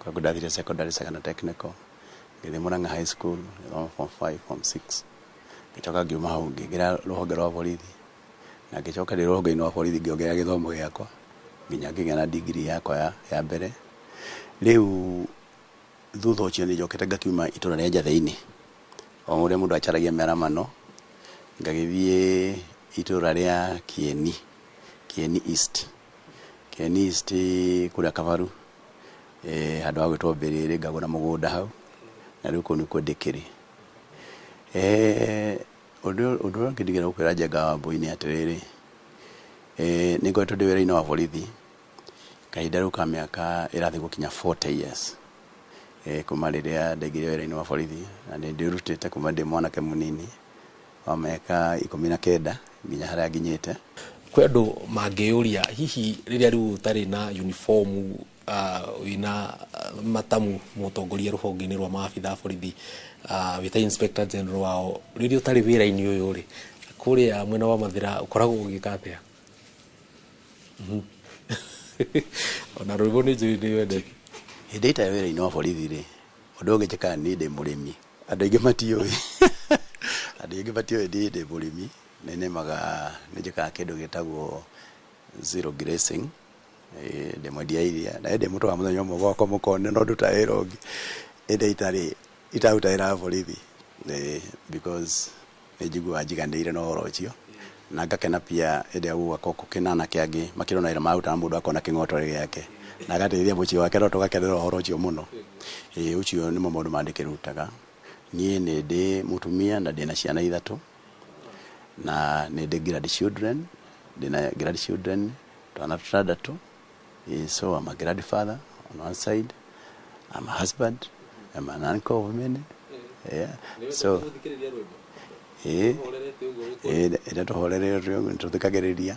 S4: Kũrĩa ndathire secondary, secondary technical, ngĩthiĩ Murang'a High School, ngĩthoma form 5, form 6. Ngĩcoka ngiuma hau ngĩingĩra rũhonge rwa borithi, na ngĩcoka ndĩ rũhonge-inĩ rwa borithi ngĩongerera gĩthomo gĩakwa nginya ngĩgĩa na degree yakwa ya mbere. Rĩu thutha ũcio nĩ njokete ngakiuma itũra rĩa Njathĩinĩ, o ũrĩa mũndũ acaragia mĩaramano, ngagĩthiĩ itũra rĩa Kieni, Kieni East, Kieni East kũrĩa Kabaru, handũ ha gwĩtwo Mbĩrĩrĩ, ngagũra mũgũnda hau, na rĩu kũu nĩkuo ndĩkĩrĩ. Ũndũ ũrĩa ũngĩ ndingĩenda gũkwĩra Njenga Wambui nĩ atĩrĩrĩ, nĩ ngoretwo ndĩ wĩra-inĩ wa borithi kahinda rĩu ka mĩaka ĩrathiĩ gũkinya 40 years, kuma rĩrĩa ndaingĩrire wĩra-inĩ wa borithi, na nĩ ndĩrutĩte kuma ndĩ mwanake mũnini wa mĩaka 19 nginya harĩa nginyĩte.
S3: Kwĩ andũ mangĩyũria hihi rĩrĩa rĩu ũtarĩ na uniform, wĩna matamu mũtongoria rũhonge-inĩ rwa maabitha a borithi, wĩta Inspector General wao, rĩrĩa ũtarĩ wĩra-inĩ ũyũ rĩ, kũrĩa mwena wa Mathĩra ũkoragwo ũgĩka atĩa? Ona rwĩmbo nĩ njũĩ nĩ wendete.
S4: Hĩndĩ ĩtarĩ wĩra-inĩ wa borithi rĩ, ũndũ ũngĩ njĩkaga niĩ ndĩ mũrĩmi. Andũ aingĩ matiũĩ. Andũ aingĩ matiũĩ niĩ ndĩ mũrĩmi. Nĩ nĩmaga, nĩ njĩkaga kĩndũ gĩtagwo zero grazing. Ndĩ mwendia iria, na ndĩ mũtwara mũthenya ũmwe gwakwa mũkone no nduta wĩra ũngĩ. Ĩndĩ itaruta wĩra wa borithi. Because nĩ njiguaga njiganĩire na ũhoro ũcio. Na ngakena pia hĩndĩ ĩrĩa gũgakorwo gũkĩna anake angĩ makĩrona wĩra mararuta na mũndũ akona kĩng'otore gĩake na agateithia mũciĩ wake, no tũgakenera ũhoro ũcio mũno. Ũcio nĩmo maũndũ marĩa ndĩkĩrutaga. Niĩ nĩ ndĩ mũtumia na ndĩna ciana 3, na nĩ ndĩ grandchildren, ndĩna grandchildren twana 6. So I'm a grandfather on one side, I'm a husband, I'm an uncle of many. Yeah. So ĩrĩa tũhoreire tũthikagĩrĩria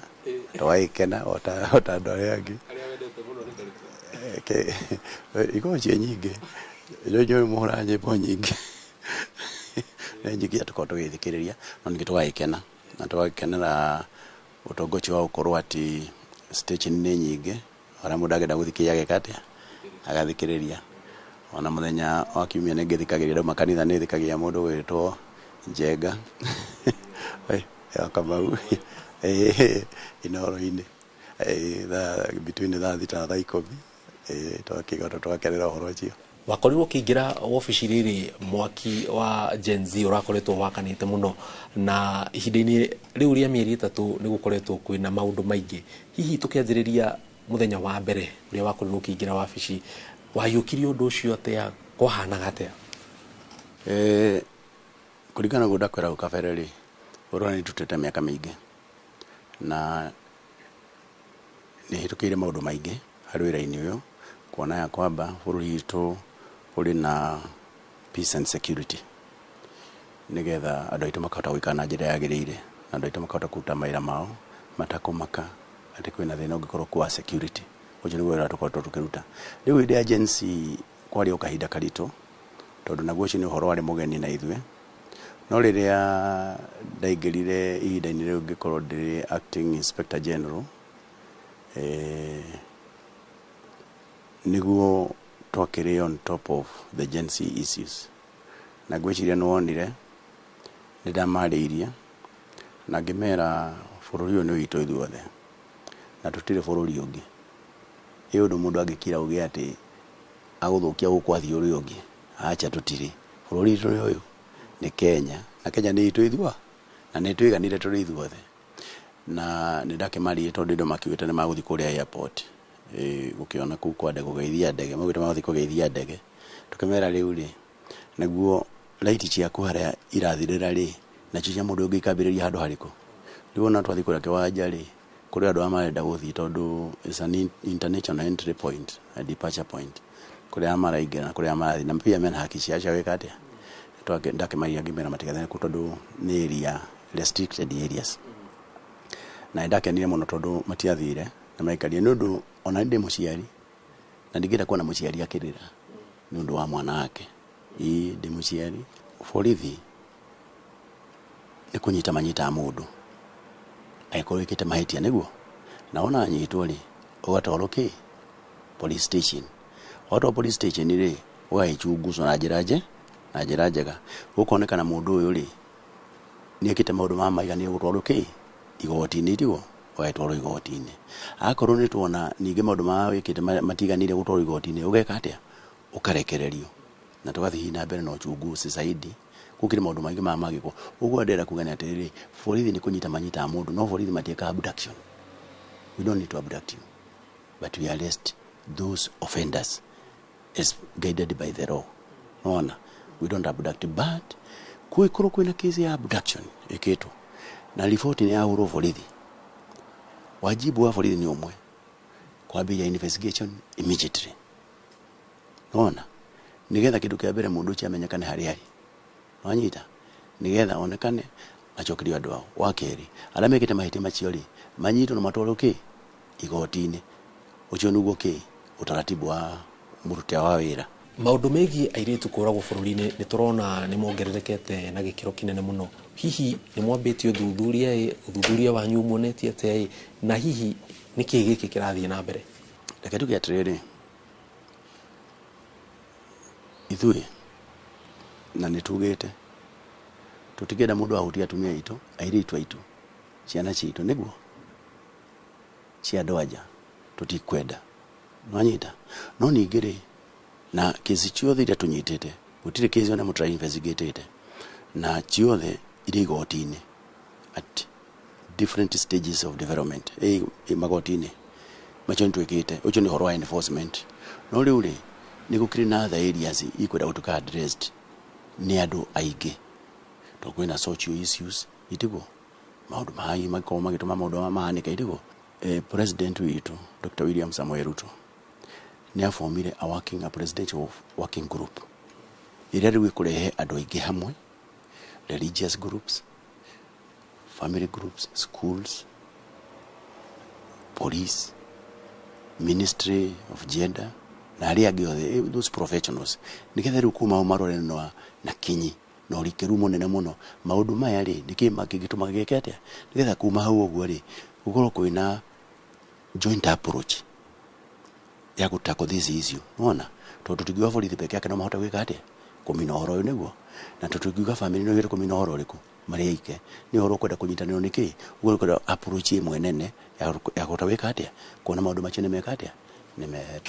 S4: tũgagĩkena o ta andũ arĩa angĩ. Ikoragwo ciĩ nyingĩ, nĩ mũhũraga nyĩmbo nyingĩ, nĩ nyingĩ iria tũkoragwo tũgĩthikĩrĩria, no ningĩ tũgagĩkena na tũgagĩkenera ũtonga ũcio wa gũkorwo atĩ station nĩ nyingĩ, harĩa mũndũ angĩenda gũthikĩrĩria ageka atĩa, agathikĩrĩria. Ona mũthenya wa kiumia nĩ ngĩthikagĩrĩria, ndauma kanitha nĩ thikagĩrĩria mũndũ ũgwĩtwo Njenga ya Kamau Inooro-inĩ, between thaa 6 na thaa 10, tũgakĩigua tũgakenera ũhoro ũcio.
S3: Wakorirwo ũkĩingĩra wobici rĩrĩ mwaki wa Gen Z ũrakoretwo wakanĩte mũno, na ihinda-inĩ rĩu rĩa mĩeri 3 nĩ gũkoretwo kwĩna maũndũ maingĩ. Hihi tũkĩanjĩrĩria mũthenya wa mbere ũrĩa wakorirwo ũkĩingĩra wabici, waiyũkirie ũndũ ũcio atĩa, kwahanaga atĩa?
S4: Kũringana na ũguo ndakwĩra hau kabere rĩ, ũhoro ũyũ nĩ ndutĩte mĩaka mĩingĩ na nĩ hĩtũkĩire maũndũ maingĩ harĩ wĩra-inĩ ũyũ, kuona ya kwamba bũrũri witũ ũrĩ na peace and security, nĩgetha andũ aitũ makahota gũikara na njĩra yagĩrĩire, na andũ aitũ makahota kũruta mawĩra mao matakũmaka atĩ kwĩna thĩna ũngĩkorwo kuo wa security. Ũcio nĩguo wĩra tũkoretwo tũkĩruta. Rĩu hĩndĩ ya Gen Z kwarĩ o kahinda karitũ, tondũ naguo ũcio nĩ ũhoro warĩ mũgeni na ithuĩ. No rĩrĩa ndaingĩrire ihinda-inĩ rĩu ngĩkorwo ndĩrĩ acting inspector general, nĩguo twakĩrĩ on top of the Gen Z issues. Na ngwĩciria nĩ wonire nĩ ndamarĩirie na ngĩmera bũrũri ũyũ nĩ witũ ithuothe na tũtirĩ bũrũri ũngĩ. Ĩ ũndũ mũndũ angĩkira uge atĩ agũthũkia gũkũ athiĩ ũrĩa ũngĩ, acha tũtirĩ. Bũrũri witũ nĩ ũyũ, nĩ Kenya, na Kenya nĩ itũ ithuothe, na nĩ twĩganire tũrĩ ithuothe. Na nĩ ndakĩmarĩire tondũ andũ makiugĩte nĩ magũthiĩ kũrĩa airport, gũkĩona kũu kwa ndege, kũgeithia ndege, maugĩte magũthiĩ kũgeithia ndege. Tũkĩmera rĩu rĩ, nĩguo raiti ciaku harĩa irathirĩra rĩ, nacio cia mũndũ ũngĩ ikambĩrĩria handũ harĩkũ. Rĩu ona twathiĩ kũrĩa kĩwanja rĩ, kũrĩ andũ arĩa marenda gũthiĩ tondũ it's an international entry point, a departure point, kũrĩa maraingĩra na kũrĩa marathiĩ, na pia mena haki ciao cia gwĩka atĩa. Ndakĩmaria ngĩmera matigathiĩ kũu tondũ nĩ area restricted areas. Na nĩ ndakenire mũno tondũ matiathire na maikarire, nĩ ũndũ ona ndĩ mũciari na ndingĩenda kuona mũciari akĩrĩra nĩ ũndũ wa mwana wake. Ĩĩ ndĩ mũciari. Borithi nĩ kũnyita manyitaga mũndũ angĩkorwo wĩkĩte mahĩtia, nĩguo na wona anyitwo rĩ, ũgatwarwo kĩ police station. Watwarwo police station rĩ, ũgagĩchunguzwo na njĩra na njĩra njega, gũkonekana mũndũ ũyũ rĩ nĩ ekĩte maũndũ ma maiganĩire gũtwarwo kĩ igoti-inĩ, tiguo ũgagĩtwarwo igoti-inĩ. Akorwo nĩ tuona ningĩ maũndũ ma wĩkĩte matiganĩire gũtwarwo igoti-inĩ, ũgeka atĩa, ũkarekererio na tũgathiĩ na mbere na uchunguzi zaidi. Gũkĩrĩ maũndũ maingĩ ma magĩkwo. Ũguo ndĩrenda kuga nĩ atĩrĩrĩ, borithi nĩ kũnyita manyitaga mũndũ, no borithi matiĩkaga abduction. We don't need to abduct you, but we arrest those offenders as guided by the law. Nona, we don't abduct, but kwĩkorwo kwĩna case ya abduction ĩkĩtwo na riboti nĩ yahũrwo borithi, wajibu wa borithi nĩ ũmwe, kwambĩrĩria investigation immediately. Nona, nĩgetha kĩndũ kĩa mbere mũndũ ũcio amenyekane harĩa arĩ, wanyita, nĩgetha onekane acokerio andũ ao. Wa kerĩ, arĩa mekĩte mahĩtia macio rĩ, manyitwo na matwarwo kĩ igoti-inĩ. Ũcio nĩguo kĩ utaratibu wa mũruti wa wĩra.
S3: Maũndũ megiĩ airĩtu kũragwo bũrũri-inĩ nĩ tũrona nĩ mongererekete na gĩkĩro kĩnene mũno. Hihi nĩ mwambĩtie ũthuthuria ĩ, ũthuthuria wanyu muonetie atĩa ĩ, na hihi nĩ kĩĩ gĩkĩ kĩrathiĩ na mbere?
S4: Reke tuge atĩrĩrĩ, ithuĩ na nĩ tugĩte tũtingĩenda mũndũ ahutie atumia aitũ, airĩtu aitũ, ciana citũ, nĩguo cia andũ anja tũtikwenda, nwanyita. No ningĩ rĩ, na kesi ciothe iria tũnyitĩte, gũtirĩ kesi ona ĩmwe tũra-investigatĩte, na ciothe irĩ igoti-inĩ at different stages of development, magoti-inĩ macio nĩ twĩkĩte. Ũcio nĩ ũhoro wa enforcement. No rĩu rĩ, nĩ gũkĩrĩ na other areas ikwenda gũtuĩka addressed nĩ andũ aingĩ, tondũ kwĩna social issues, itiguo maũndũ maingĩ makorwo magĩtũma maũndũ maya mahanĩke, itiguo. President witũ Dr. William Samoei Ruto nĩ aformire a presidential working group ĩrĩa rĩu ĩkũrehe andũ aingĩ hamwe, religious groups, family groups, schools, police, ministry of gender, Na arĩa angĩ othe, those professionals, nĩgetha rĩu kuma hau marore na kinyi na ũrikĩru mũnene mũno maũndũ maya rĩ, nĩkĩ kĩngĩtũma gĩke atĩa, nĩgetha kuma hau ũguo rĩ, gũkorwo kwĩna joint approach ya gũ tackle this issue. Nĩwona, tondũ tũtingiuga borithi peke yake no mahote gwĩka atĩa, kũmina ũhoro ũyũ, nĩguo na tũtingiuga family no ihote kũmina ũhoro ũrĩkũ marĩ aike. Nĩ ũhoro ũkwenda kũnyitanĩrwo nĩ kĩ, ũguo ũkwenda approach ĩmwe nene ya kũhota gwĩka atĩa, kuona maũndũ macio nĩ meka atĩa, nĩ mehera.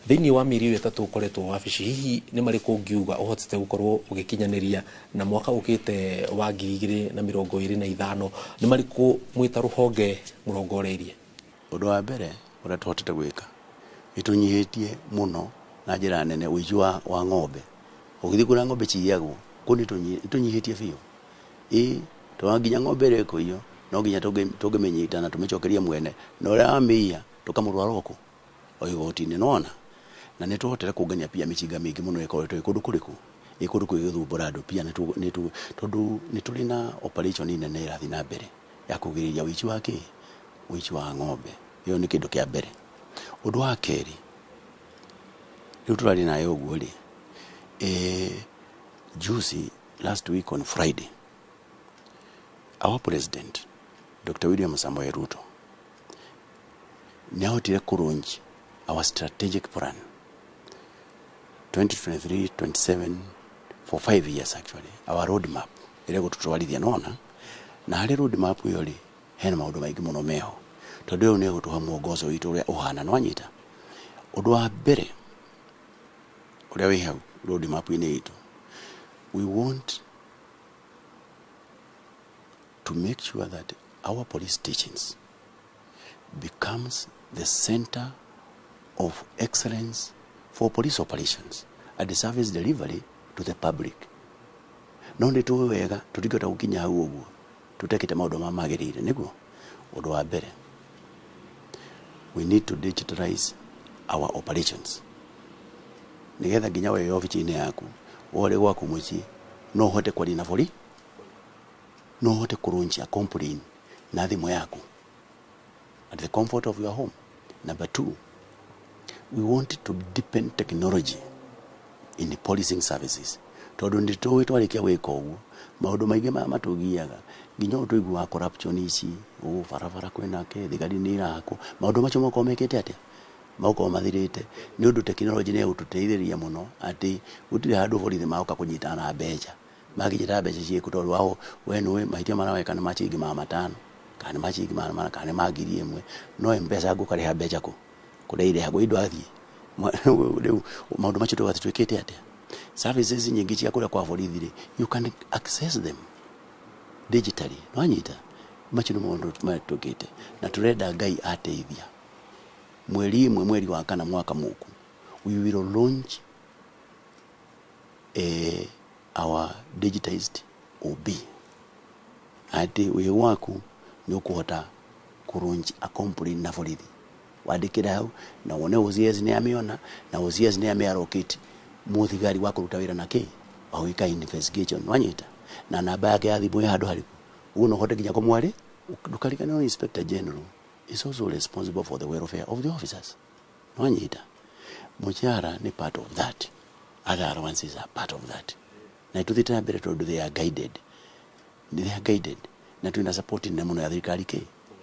S3: Thĩinĩ wa mĩeri ĩyo 3 ũkoretwo wabici, hihi nĩ marĩkũ ũngiuga ũhotete gũkorwo ũgĩkinyanĩria, na mwaka ũkĩte wa 2025 nĩ marĩkũ mwĩ ta rũhonge mũrongoreirie?
S4: Ũndũ wa mbere ũrĩa tũhotete gwĩka, nĩ tũnyihĩtie mũno na njĩra nene ũici wa ng'ombe. Ũgĩthiĩ kũrĩa ng'ombe ciyagwo kũu, nĩ tũnyihĩtie biũ. Ĩ to nginya ng'ombe ĩrĩa ĩkũiywo, no nginya tũngĩmĩnyita na tũmĩcokerie mwene, na ũrĩa wamĩiya tũkamũtwara kũ o igoti-inĩ. Nĩwona, na nĩ tũhotete kũngania pia mĩcinga mĩingĩ mũno ĩkoretwo ĩ kũndũ kũrĩkũ, ĩ kũndũ kwĩgĩthumbũra andũ pia, tondũ nĩ tũrĩ na operation nene ĩrathiĩ na mbere ya kũgirĩrĩria ũici wa kĩ, ũici wa ng'ombe. Ĩyo nĩ kĩndũ kĩa mbere. Ũndũ wa kerĩ rĩu tũrarĩ nayo ũguo rĩ, juzi, last week on Friday, our president, Dr. William Samoei Ruto, nĩ ahotire kũ our strategic plan 2023-27, for 5 years actually, our road map ĩrĩa gũtũtwarithia. Nona na harĩ road map ĩyo rĩ, hena maũndũ maingĩ mũno meho, tondũ ĩyo nĩ ĩgũtũhe mwongozo witũ ũrĩa ũhana. Nĩwanyita, ũndũ wa mbere ũrĩa wĩ hau road map-inĩ itũ, we want to make sure that our police stations becomes the center of excellence for police operations and service delivery to the public. No nĩ tũĩ wega tũtingĩhota gũkinya hau ũguo tũtekĩte maũndũ ma magĩrĩire. Nĩguo ũndũ wa mbere, we need to digitalize our operations, nĩgetha nginya we obici-inĩ yaku, ũrĩ gwaku mũciĩ, no ũhote kwaria na borithi, no ũhote kũ complain na thimũ yaku at the comfort of your home. Number two, we want to deepen technology in the policing services, tondũ nĩ tũĩ twarĩkia gwĩka ũguo, maũndũ maingĩ maya matũgiaga, nginya ũũ tũiguaga corruption ici, ũũ barabara kwĩna kĩ, thigari nĩ irakwo, maũndũ macio makorwo mekĩte atĩa, magũkorwo mathirĩte, nĩ ũndũ tekinoronjĩ nĩ ĩgũtũteithĩrĩria mũno, atĩ gũtirĩ handũ borithi magoka kũnyitana na mbeca, makĩnyita mbeca ciĩkũ, tondũ wao we nĩũĩ mahĩtia marĩa weka nĩ ma ciringi 500 kana nĩ ma ciringi 400 kana nĩ ma 1000, no mbeca ngũkarĩha mbeca kũ kũrĩa irĩhagwo indo athiĩ. Rĩu maũndũ macio tũgatĩ twĩkĩte atĩa, services nyingĩ cia kũrĩa kwa borithi rĩ, you can access them digitally. Nwanyita, macio nĩ maũndũ marĩa twĩkĩte, na tũrenda Ngai ateithia, mweri 1 mweri wa kana mwaka mũku, we will launch our digitized OB, atĩ wĩ gwaku nĩ ũkũhota kũ a complaint na borithi, wandĩkĩre hau na wone OCS nĩ amĩona, na OCS nĩ amĩ allocate mũthigari wa kũruta wĩra na kĩ, wa gwĩka investigation. Wanyita, na namba yake ya thimũ ĩ handũ harĩkũ, ũguo no ũhote nginya kũmwarĩ. Ndũkariganĩrwo, inspector general is also responsible for the welfare of the officers. Nwanyita, mũcara nĩ part of that, other allowances are part of that, na tũthiĩte na mbere tondũ they are guided, they are guided, na twĩna support nene mũno ya thirikari kĩ,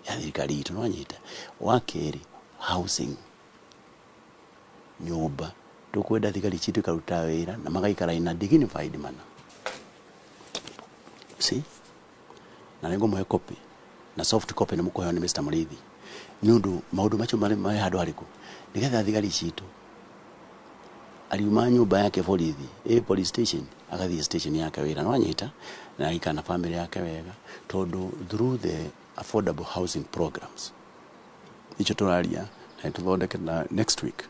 S4: ya thirikari itũ. Nwanyita, wa kerĩ, housing, nyũmba. Tũkwenda thigari citũ ikaruta wĩra na magaikara in a dignified manner. See, na nĩ ngũmũhe copy na soft copy, nĩ mũkũheo nĩ Mr. Mũrĩithi, nĩ ũndũ maũndũ macio marĩ handũ harĩkũ, nĩgetha thigari citũ ariuma nyũmba yake borithi, ĩ police station, agathiĩ station yake wĩra. Nwanyita, na agaikara na family yake wega, tondũ through the affordable housing programs icio tũraria na tũthondeke, na next week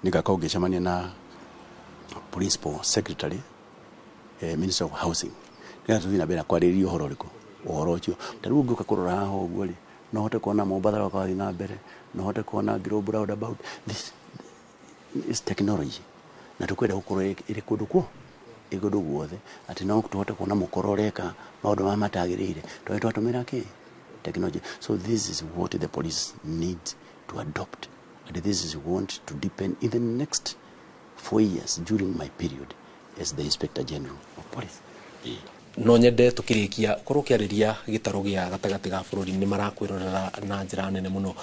S4: nĩngakorwo ngĩcemania na principal secretary, minister of housing, nĩgetha tũthiĩ na mbere na kwarĩrĩria ũhoro ũrĩkũ, ũhoro ũcio. Ta rĩu ũngĩũka kũrora haha ũguo rĩ, no hote kuona Mombatha roka wathiĩ na mbere, no hote kuona Globe roundabout. This is technology, na tũkwenda gũkorwo ĩrĩ kũndũ kuo, ĩ kũndũ guothe, atĩ no tũhote kuona mũkoro ũreka maũndũ marĩa matagĩrĩire, tondũ twatũmĩra kĩ, technology. So this is what the police need to adopt And this is want to deepen in the next 4 years during my period as the Inspector General of Police.
S3: No nyende tukirikia ukorwo kiariria gitaro gia gatagati ga bururi ni marakwirorera na njira nene muno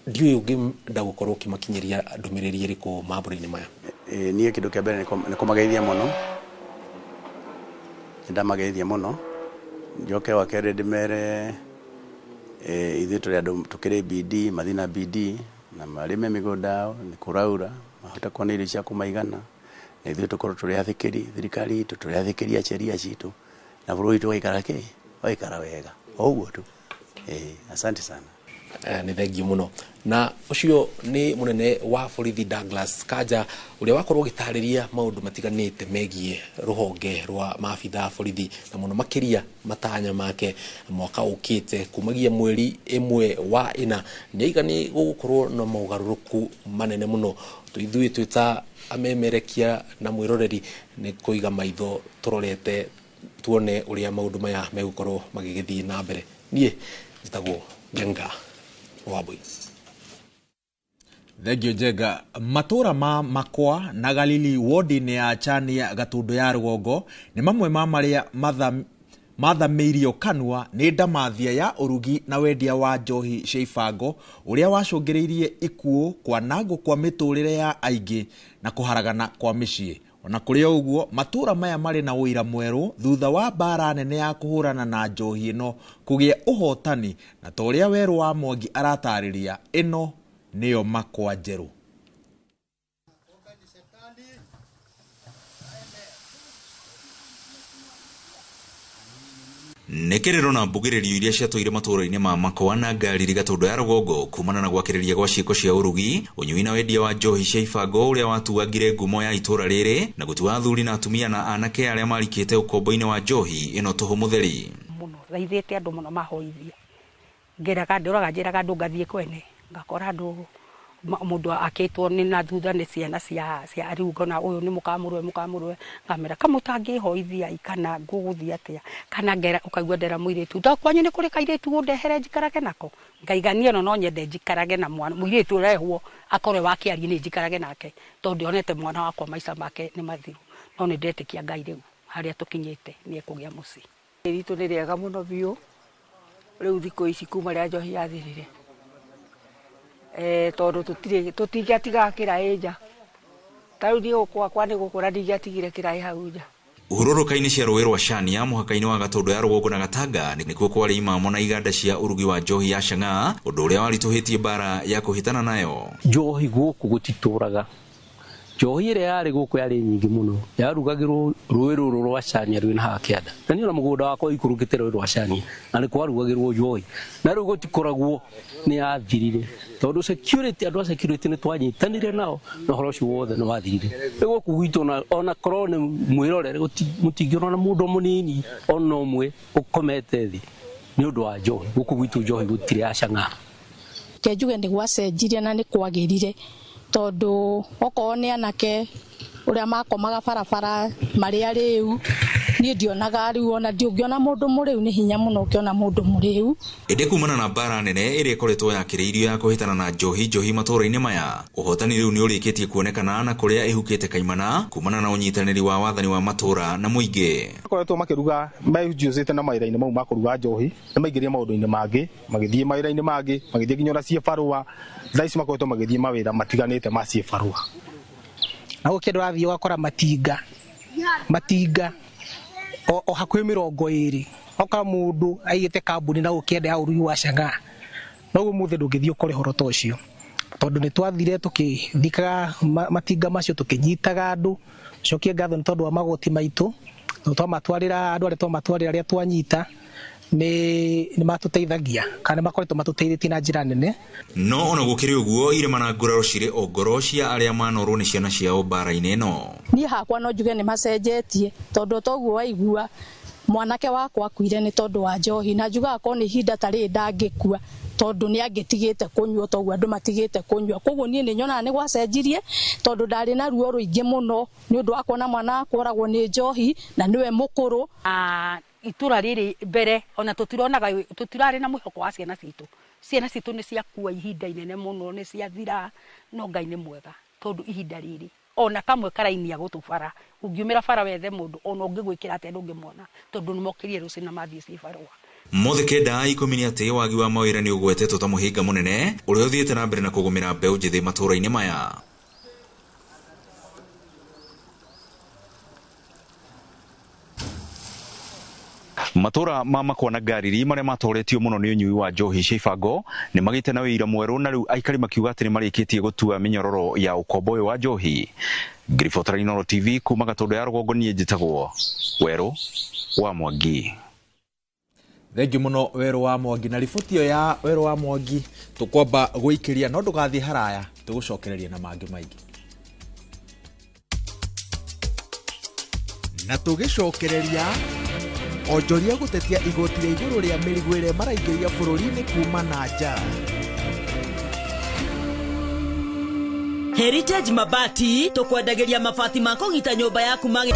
S3: ndiũĩ ũngĩenda gũkorwo ũkĩmakinyĩria ndũmĩrĩri ĩrĩkũ mambũra-inĩ maya.
S4: Niĩ kĩndũ kĩa mbere nĩ kũmageithia mũno, nĩndamageithia mũno, njoke wa kerĩ ndĩmere ithuĩ tũrĩ andũ tũkĩrĩ bidii, mathiĩ na bidii na marĩme mĩgũnda yao, nĩ kũraura mahote kuona irio cia kũmaigana, na ithuĩ tũkorwo tũrĩ athĩkĩri thirikari itũ, tũrĩ athĩkĩri a sheria citũ, na bũrũri witũ ũgaikara kĩ ũgaikara wega o ũguo tu. Asante sana.
S3: Nĩ thengiũ mũno. Na ũcio nĩ mũnene wa borithi Douglas Kanja ũrĩa wakorwo ũgĩtarĩria maũndũ matiganĩte megiĩ rũhonge rwa maabitha a borithi na mũno makĩria matanya make mwaka ũkĩte kumagia mweri 1 wa 4 nĩ aiga nĩ gũgũkorwo na mogarũrũku manene mũno. Ithuĩ twĩ ta amemerekia na mwĩroreri nĩ kũiga maitho tũrorete tuone ũrĩa maũndũ maya megũkorwo magĩgĩthiĩ na mbere. Niĩ njĩtagwo Njenga Wambui.
S6: Thengiũ Njenga. Matũra ma Makwa na Galili wodi-inĩ ya Chania Gatũndũ ya rũgongo nĩ mamwe ma marĩa mathamĩirio kanua nĩ ndamathia ya ũrugi na wendia wa njohi cia ibango ũrĩa wacũngĩrĩirie ikuũ, kwanangwo kwa mĩtũrĩre ya aingĩ na kũharagana kwa mĩciĩ. Ona kũrĩ o ũguo, matũra maya marĩ na ũira mwerũ thutha wa mbara nene ya kũhũrana na njohi ĩno kũgĩa ũhotani, na ta ũrĩa Werũ wa Mwangi aratarĩria, ĩno nĩyo Makwa njerũ.
S5: Nĩ kĩrĩro na mbugĩrĩrio iria ciatũire matũũra-inĩ ma Makwa na Ngariri Gatũndũ ya rũgongo kumana na gwakĩrĩria gwa ciĩko cia ũrugi, ũnyui na wendia wa njohi cia ibango ũrĩa watuangire ngumo ya itũũra rĩrĩ na gũtua athuri na atumia na anake arĩa marikĩte ũkombo-inĩ wa njohi ĩno tũhũ mũtheri.
S11: Mũno thaithĩte andũ mũno mahoithia, ngeraga ndũraga njĩraga andũ ngathiĩ kwene ngakora andũ mũndũ akĩtwo nĩ na thutha nĩ ciana cia rĩu ngona ũyũ nĩ mũkamũrwe ngamera kamũtangĩhoithia kana ngũgũthiĩ atĩa kana ngera ũkaigua ndera mũirĩtu ta kwanyu nĩ kũrĩ kairĩtu ũndehere njikarage nako ngaigania no nyende njikarage na mwana mũirĩtu ũrehwo akorwe wakĩaria nĩ njikarage nake tondũ ndionete mwana wakwa maica make nĩ mathiru no nĩ ndetĩkia Ngai rĩu harĩa tũkinyĩte nĩ ekũgĩa mũciĩ.
S12: Ritũ nĩ rĩega mũno biũ rĩu thikũ ici kuma rĩa njohi yathirire tondũ tũtingĩatigaga kĩraĩ nja ta rĩu niĩ gwakwa nĩ gũkũra ndingĩatigire kĩraĩ hau nja.
S5: Hurũrũka-inĩ cia rũĩ rwa Shania mũhaka-inĩ wa Gatũndũ ya rũgongo na Gatanga nĩkuo kwarĩ imamo na iganda cia ũrugi wa njohi ya chang'aa, ũndũ ũrĩa waritũhĩtie mbara ya kũhĩtana nayo.
S13: Njohi gũkũ gũtitũraga, njohi ĩrĩa yarĩ gũkũ yarĩ nyingĩ mũno, yarugagĩrwo rũĩ rũrũ rwa Shania rwĩna haha kĩanda, na niĩ ona mũgũnda wakwa ũikũrũkĩte rũĩ rwa Shania na nĩ kwarugagĩrwo njohi, na rĩu gũtikoragwo, nĩ yathirire tondũ security, andũ a security nĩ twanyitanire nao na ũhoro ũcio wothe nĩ wathirire. Rĩu gũkũ gwitũ ona korwo nĩ mwĩrorere mũtingĩona mũndũ mũnini ona ũmwe ũkomete thĩ nĩ ũndũ wa njohi. Gũkũ gwitũ njohi gũtirĩ ya chang'aa.
S14: Ke njuge nĩ gwacenjirie na nĩ kwagĩrire tondũ okorwo nĩ anake ũrĩa makomaga barabara marĩ arĩu niĩ ndionaga rĩu ona ndingĩona mũndũ mũrĩu nĩ hinya mũno ũkĩona mũndũ mũrĩu.
S5: Ĩndĩ kumana na mbara nene ĩrĩa ĩkoretwo yakĩrĩirio ya kũhĩtana na njohi matũũra-inĩ maya, ũhotani rĩu nĩ ũrĩkĩtie kuonekana na kũrĩa ĩhukĩte kaimana kumana na ũnyitanĩri wa wathani wa matũũra na mũingĩ.
S15: Makoretwo makĩruga mejuzĩte na mawĩra-inĩ mau ma kũruga njohi nĩ maingĩrie maũndũ-inĩ mangĩ, magĩthiĩ mawĩra-inĩ mangĩ, magĩthiĩ nginya ona ciĩbarũa. Thaa ici makoretwo magĩthiĩ mawĩra matiganĩte ma ciĩbarũa.
S27: Na gũkĩ andũ athiĩ ũgakora matinga o hakuhĩ 20 oka mũndũ aigĩte kambuni na gũkĩenda ya ũrugi wa chang'aa. No ũmũthĩ ndũngĩthiĩ ũkore ũhoro ta ũcio tondũ nĩ twathire tũkĩthikaga matinga macio tũkĩnyitaga andũ. Cokie ngatho nĩ tondũ wa magoti maitũ, twamatwarĩra andũ arĩa twamatwarĩra arĩa twanyita nĩ matũteithagia kana makoretwo matũteithĩtie na njĩra nene.
S5: No ona gũkĩrĩ ũguo, irĩma na nguraro cirĩ o ngoro cia arĩa manorwo nĩ ciana ciao mbara-inĩ ĩno.
S14: Niĩ hakwa no njuge nĩ macenjetie tondũ toguo waigua mwanake wakwa akuire nĩ tondũ wa njohi, na njugaga korwo nĩ ihinda ta rĩrĩ ndangĩkua tondũ nĩ angĩtigĩte kũnyua toguo andũ matigĩte kũnyua. Koguo niĩ nĩ nyonaga nĩ gwacenjirie tondũ ndarĩ na ruo rũingĩ mũno nĩ ũndũ wa kuona mwana wakwa oragwo nĩ njohi na nĩwe mũkũrũ.
S11: Itũra rĩrĩ mbere ona tũtironaga, tũtirarĩ na mwĩhoko wa ciana citũ. Ciana citũ nĩ ciakua ihinda inene mũno, nĩ ciathira, no Ngai nĩ mwega tondũ ihinda rĩrĩ ona kamwe karainia gũtũ bara, ũngiumĩra bara wethe mũndũ ona ũngĩgwĩkĩra atĩa ndũngĩmona tondũ nĩ mokĩrire rũciũ na mathiĩ ciĩ barũa.
S5: Mothe kenda 10 nĩ atĩ wagi wa mawĩra nĩ ũgwetetwo ta mũhĩnga mũnene ũrĩa ũthiĩte na mbere na kũgũmĩra mbeũ njĩthĩ matũũra-inĩ maya. Matũra ma Makwa na Ngariri marĩa matoretio mũno nĩ ũnyui wa njohi cia ibango nĩ magĩte na wĩira mwerũ, na rĩu aikari makiuga atĩ nĩ marĩkĩtie gũtua mĩnyororo ya ũkombo ũyũ wa njohi. Ngĩribotera Inooro TV kuma Gatũndũ ya rũgongo, niĩ njĩtagwo Werũ wa Mwangi.
S6: Thengiũ mũno Werũ wa Mwangi na riboti ĩyo ya Werũ wa Mwangi tũkwamba gũikĩria, no ndũgathiĩ haraya, tũgũcokereria na mangĩ maingĩ. Na tũgĩcokereria onjoria gũtetia igoti rĩa igũrũ rĩa mĩrigo ĩrĩa maraingĩria bũrũri-inĩ kuma na nja.
S23: Heritage Mabati tũkwendagĩria mabati ma kũgita nyũmba yaku magi.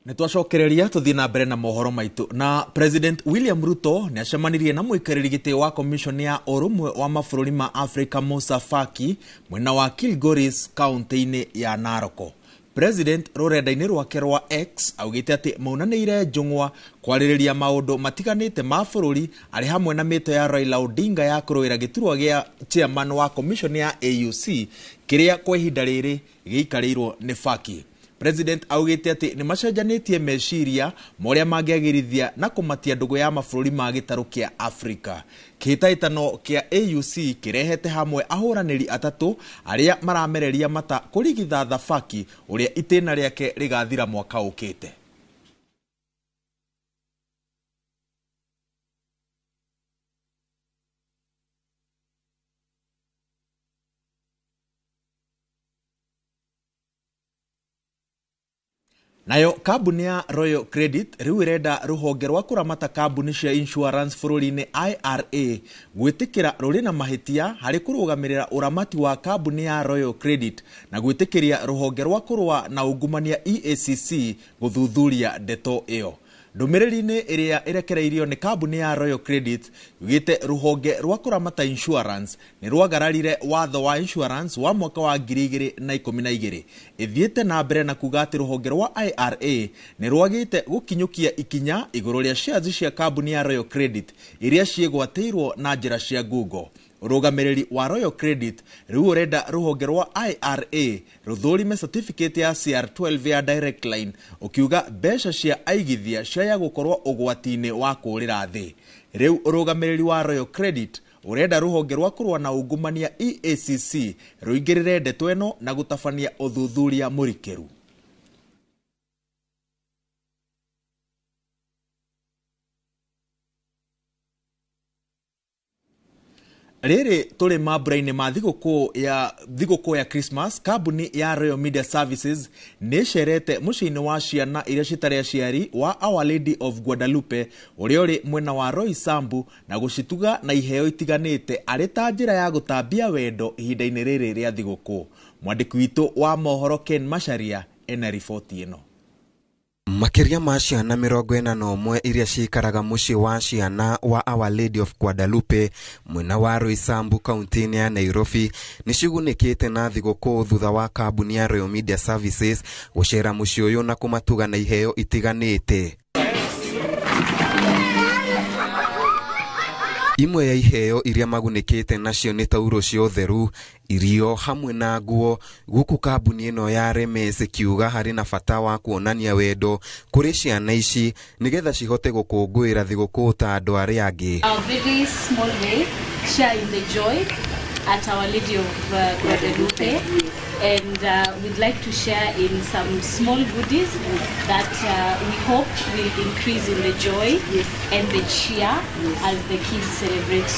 S6: Nĩ twacokereria tũthiĩ na mbere na mohoro maitũ. Na President William Ruto nĩ acemanirie na mũikarĩri gĩtĩ wa Commission ya Ũrũmwe wa Mabũrũri ma Afrika Musa Faki mwena wa Kilgoris kaunti-inĩ ya Narok. President rũrenda-inĩ rwake rwa X augĩte atĩ maunanĩire njũng'wa kwarĩrĩria maũndũ matiganĩte ma bũrũri arĩ hamwe na mĩto ya Raila Odinga ya kũrũĩra gĩturwa gĩa chairman wa Commission ya AUC kĩrĩa kwa ihinda rĩrĩ gĩikarĩirwo nĩ Faki. President augĩte atĩ nĩ macenjanĩtie meciria ma ũrĩa mangĩagĩrithia na kũmatia ndũgũ ya mabũrũri ma gĩtarũ kĩa Afrika. Kĩhĩtahĩtano kĩa AUC kĩrehete hamwe ahũranĩri atatũ arĩa maramereria mata kũrigitha Faki ũrĩa itĩna rĩake rĩgathira mwaka ũkĩte. Nayo kambuni ya Royal Credit rĩu ĩrenda rũhonge rwa kũramata kambuni cia insurance bũrũri-inĩ IRA gwĩtĩkĩra rũrĩ na mahĩtia harĩ kũrũgamĩrĩra ũramati wa kambuni ya Royal Credit na gwĩtĩkĩria rũhonge rwa kũrũa na ungumania EACC gũthuthuria ndeto ĩyo. Ndũmĩrĩri-inĩ ĩrĩa ĩrekereirio nĩ kambuni ya Royal Credit yugĩte rũhonge rwa kũramata insurance nĩ rwagararire watho wa insurance wa mwaka wa 2012. Ĩthiĩte na mbere na kuga atĩ rũhonge rwa IRA nĩ rwagĩte gũkinyũkia ikinya igũrũ rĩa shares cia kambuni ya Royal Credit iria ciĩgwatĩirwo na njĩra cia Google. Ũrũgamĩrĩri wa Royal Credit rĩu ũrenda rũhonge rwa IRA rũthũrime certificate ya CR12 ya Direct Line ũkiuga mbeca cia aigithia ciaya gũkorwo ũgwati-inĩ wa kũũrĩra thĩ. Rĩu ũrũgamĩrĩri wa Royal Credit ũrenda rũhonge rwa kũrũa na ungumania EACC rũingĩrĩre ndeto ĩno na gũtabania ũthuthuria mũrikĩru. Rĩrĩ tũrĩ mambura-inĩ ma thigũkũ ya Christmas, kambuni ya Royal Media Services nĩ ĩcerete mũciĩ-inĩ wa ciana iria citarĩ aciari wa Our Lady of Guadalupe ũrĩa ũrĩ mwena wa Roysambu na gũcituga na iheo itiganĩte arĩ ta njĩra ya gũtambia wendo ihinda-inĩ rĩrĩ rĩa thigũkũ. Mwandĩki witũ wa mohoro Ken Macharia ena riboti ĩno.
S1: Makĩria ma ciana 41 iria cikaraga mũciĩ wa ciana wa Our Lady of Guadalupe mwena wa Roysambu kaunti-inĩ ya Nairobi nĩ cigunĩkĩte na thigũkũ thutha wa kambuni ya Royal Media Services gũcera mũciĩ ũyũ na kũmatuga na iheo itiganĩte. Imwe ya iheo iria magunĩkĩte nacio nĩ tauro cia ũtheru, irio hamwe na nguo, gũkũ kambuni ĩno ya Remes ĩkiuga harĩ na bata wa kuonania wendo kũrĩ ciana ici nĩgetha cihote gũkũngũĩra thigũkũ ta andũ arĩa angĩ.
S7: Our very small way, share in the joy at Our Lady of Guadalupe, and we'd like to share in some small goodies that we hope will increase in the joy and the cheer as the kids celebrate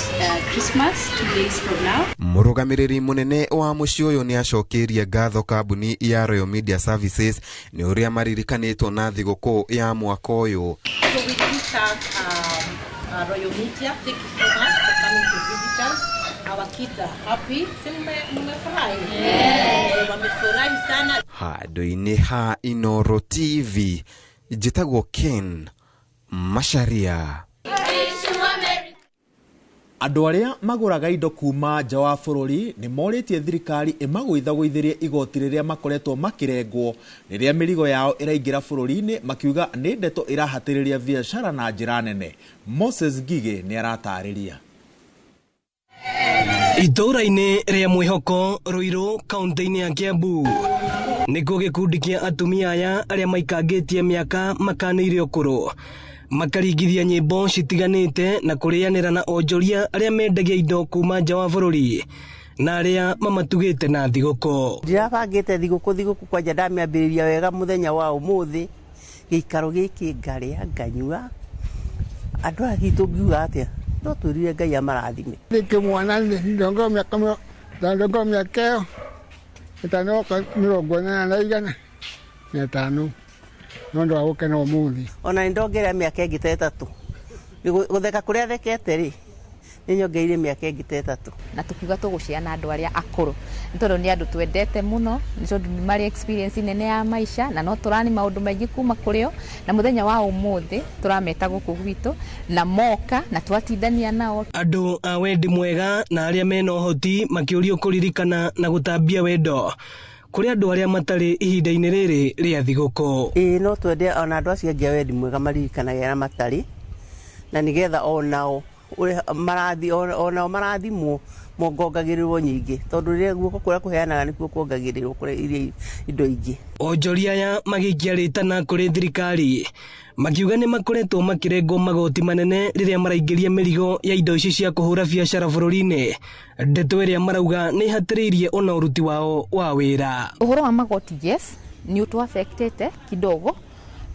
S7: Christmas 2 days from now.
S1: Mũrũgamĩrĩri mũnene wa mũciĩ ũyũ nĩ acokeirie ngatho kambuni ya Royal Media Services nĩ ũrĩa maririkanĩtwo na thigũkũ ya mwaka ũyũ.
S8: So we do thank Royal Media. Thank you so much for coming to visit us. Our kids are happy. Si mmefurahi? Yeah. Wamefurahi sana.
S1: Handũ-inĩ ha Inooro TV njĩtagwo Ken Macharia.
S6: Andũ arĩa magũraga indo kuma nja wa bũrũri nĩ morĩtie thirikari ĩmagũithagũithĩrie igoti rĩrĩa makoretwo makĩrengwo rĩrĩa mĩrigo yao ĩraingĩra bũrũri-inĩ, makiuga nĩ ndeto ĩrahatĩrĩria biacara na njĩra nene. Moses Ngigĩ nĩ aratarĩria.
S9: Itũũra-inĩ rĩa Mwĩhoko, Ruiru, kaunti-inĩ ya Kiambu, nĩkuo gĩkundi kĩa atumia aya arĩa maikangĩtie mĩaka makanĩire ũkũrũ makaringithia nyĩmbo citiganĩte na kũrĩanĩra na onjoria arĩa mendagia indo kuma nja wa bũrũri na arĩa mamatugĩte na thigũkũ.
S10: Ndirabangĩte thigũkũ kwanja ndamĩambĩrĩria wega mũthenya wa ũmũthĩ, gĩikaro gĩkĩ ngarĩa nganyua, andũ aya gitũ ngiuga atĩa, no twĩrire Ngai amarathime.
S17: Ndĩ mwana ndongo mĩaka ĩyo ĩtano 85 no ndo agũkena ũmũthĩ.
S10: Ona nĩ ndongerera mĩaka ĩngĩ ta ĩtatũ, gũtheka kũrĩa thekete rĩ nĩ nyongereire mĩaka ĩngĩ ta ĩtatũ.
S18: Na tukiuga tũgũciana andũ arĩa akũrũ nĩ tondũ nĩ andũ twendete mũno, nĩ tondũ nĩ marĩ experience nene ya maica na no tũrani maũndũ maingĩ kuma kũrĩ o, na mũthenya wa ũmũthĩ tũrameta gũkũ gwitũ na moka na twatindania nao.
S9: Andũ a wendi mwega na arĩa mena ũhoti makĩũrio kũririkana na gũtambia wendo kũrĩ andũ arĩa matarĩ ihinda-inĩ rĩrĩ rĩa thigũkũ.
S10: Ĩĩ no twende ona andũ acio angĩ a wendi mwega maririkanage arĩa matarĩ, na nĩgetha onao onao marathimwo mongongagĩrĩrwo nyingĩ, tondũ rĩrĩa guoko kũrĩa kũheanaga nĩkuo kuongagĩrĩrwo kũrĩa iria indo ingĩ.
S9: Onjoria aya magĩikia rĩtana kũrĩ thirikari makiuga nĩ makoretwo makĩrengwo magoti manene rĩrĩa maraingĩria mĩrigo ya indo ici cia kũhũra biacara bũrũri-inĩ, ndeto ĩrĩa marauga nĩ ĩhatĩrĩirie ona ũruti wao wa wĩra.
S18: Ũhoro wa magoti, yes, nĩ ũtũaffectĩte kidogo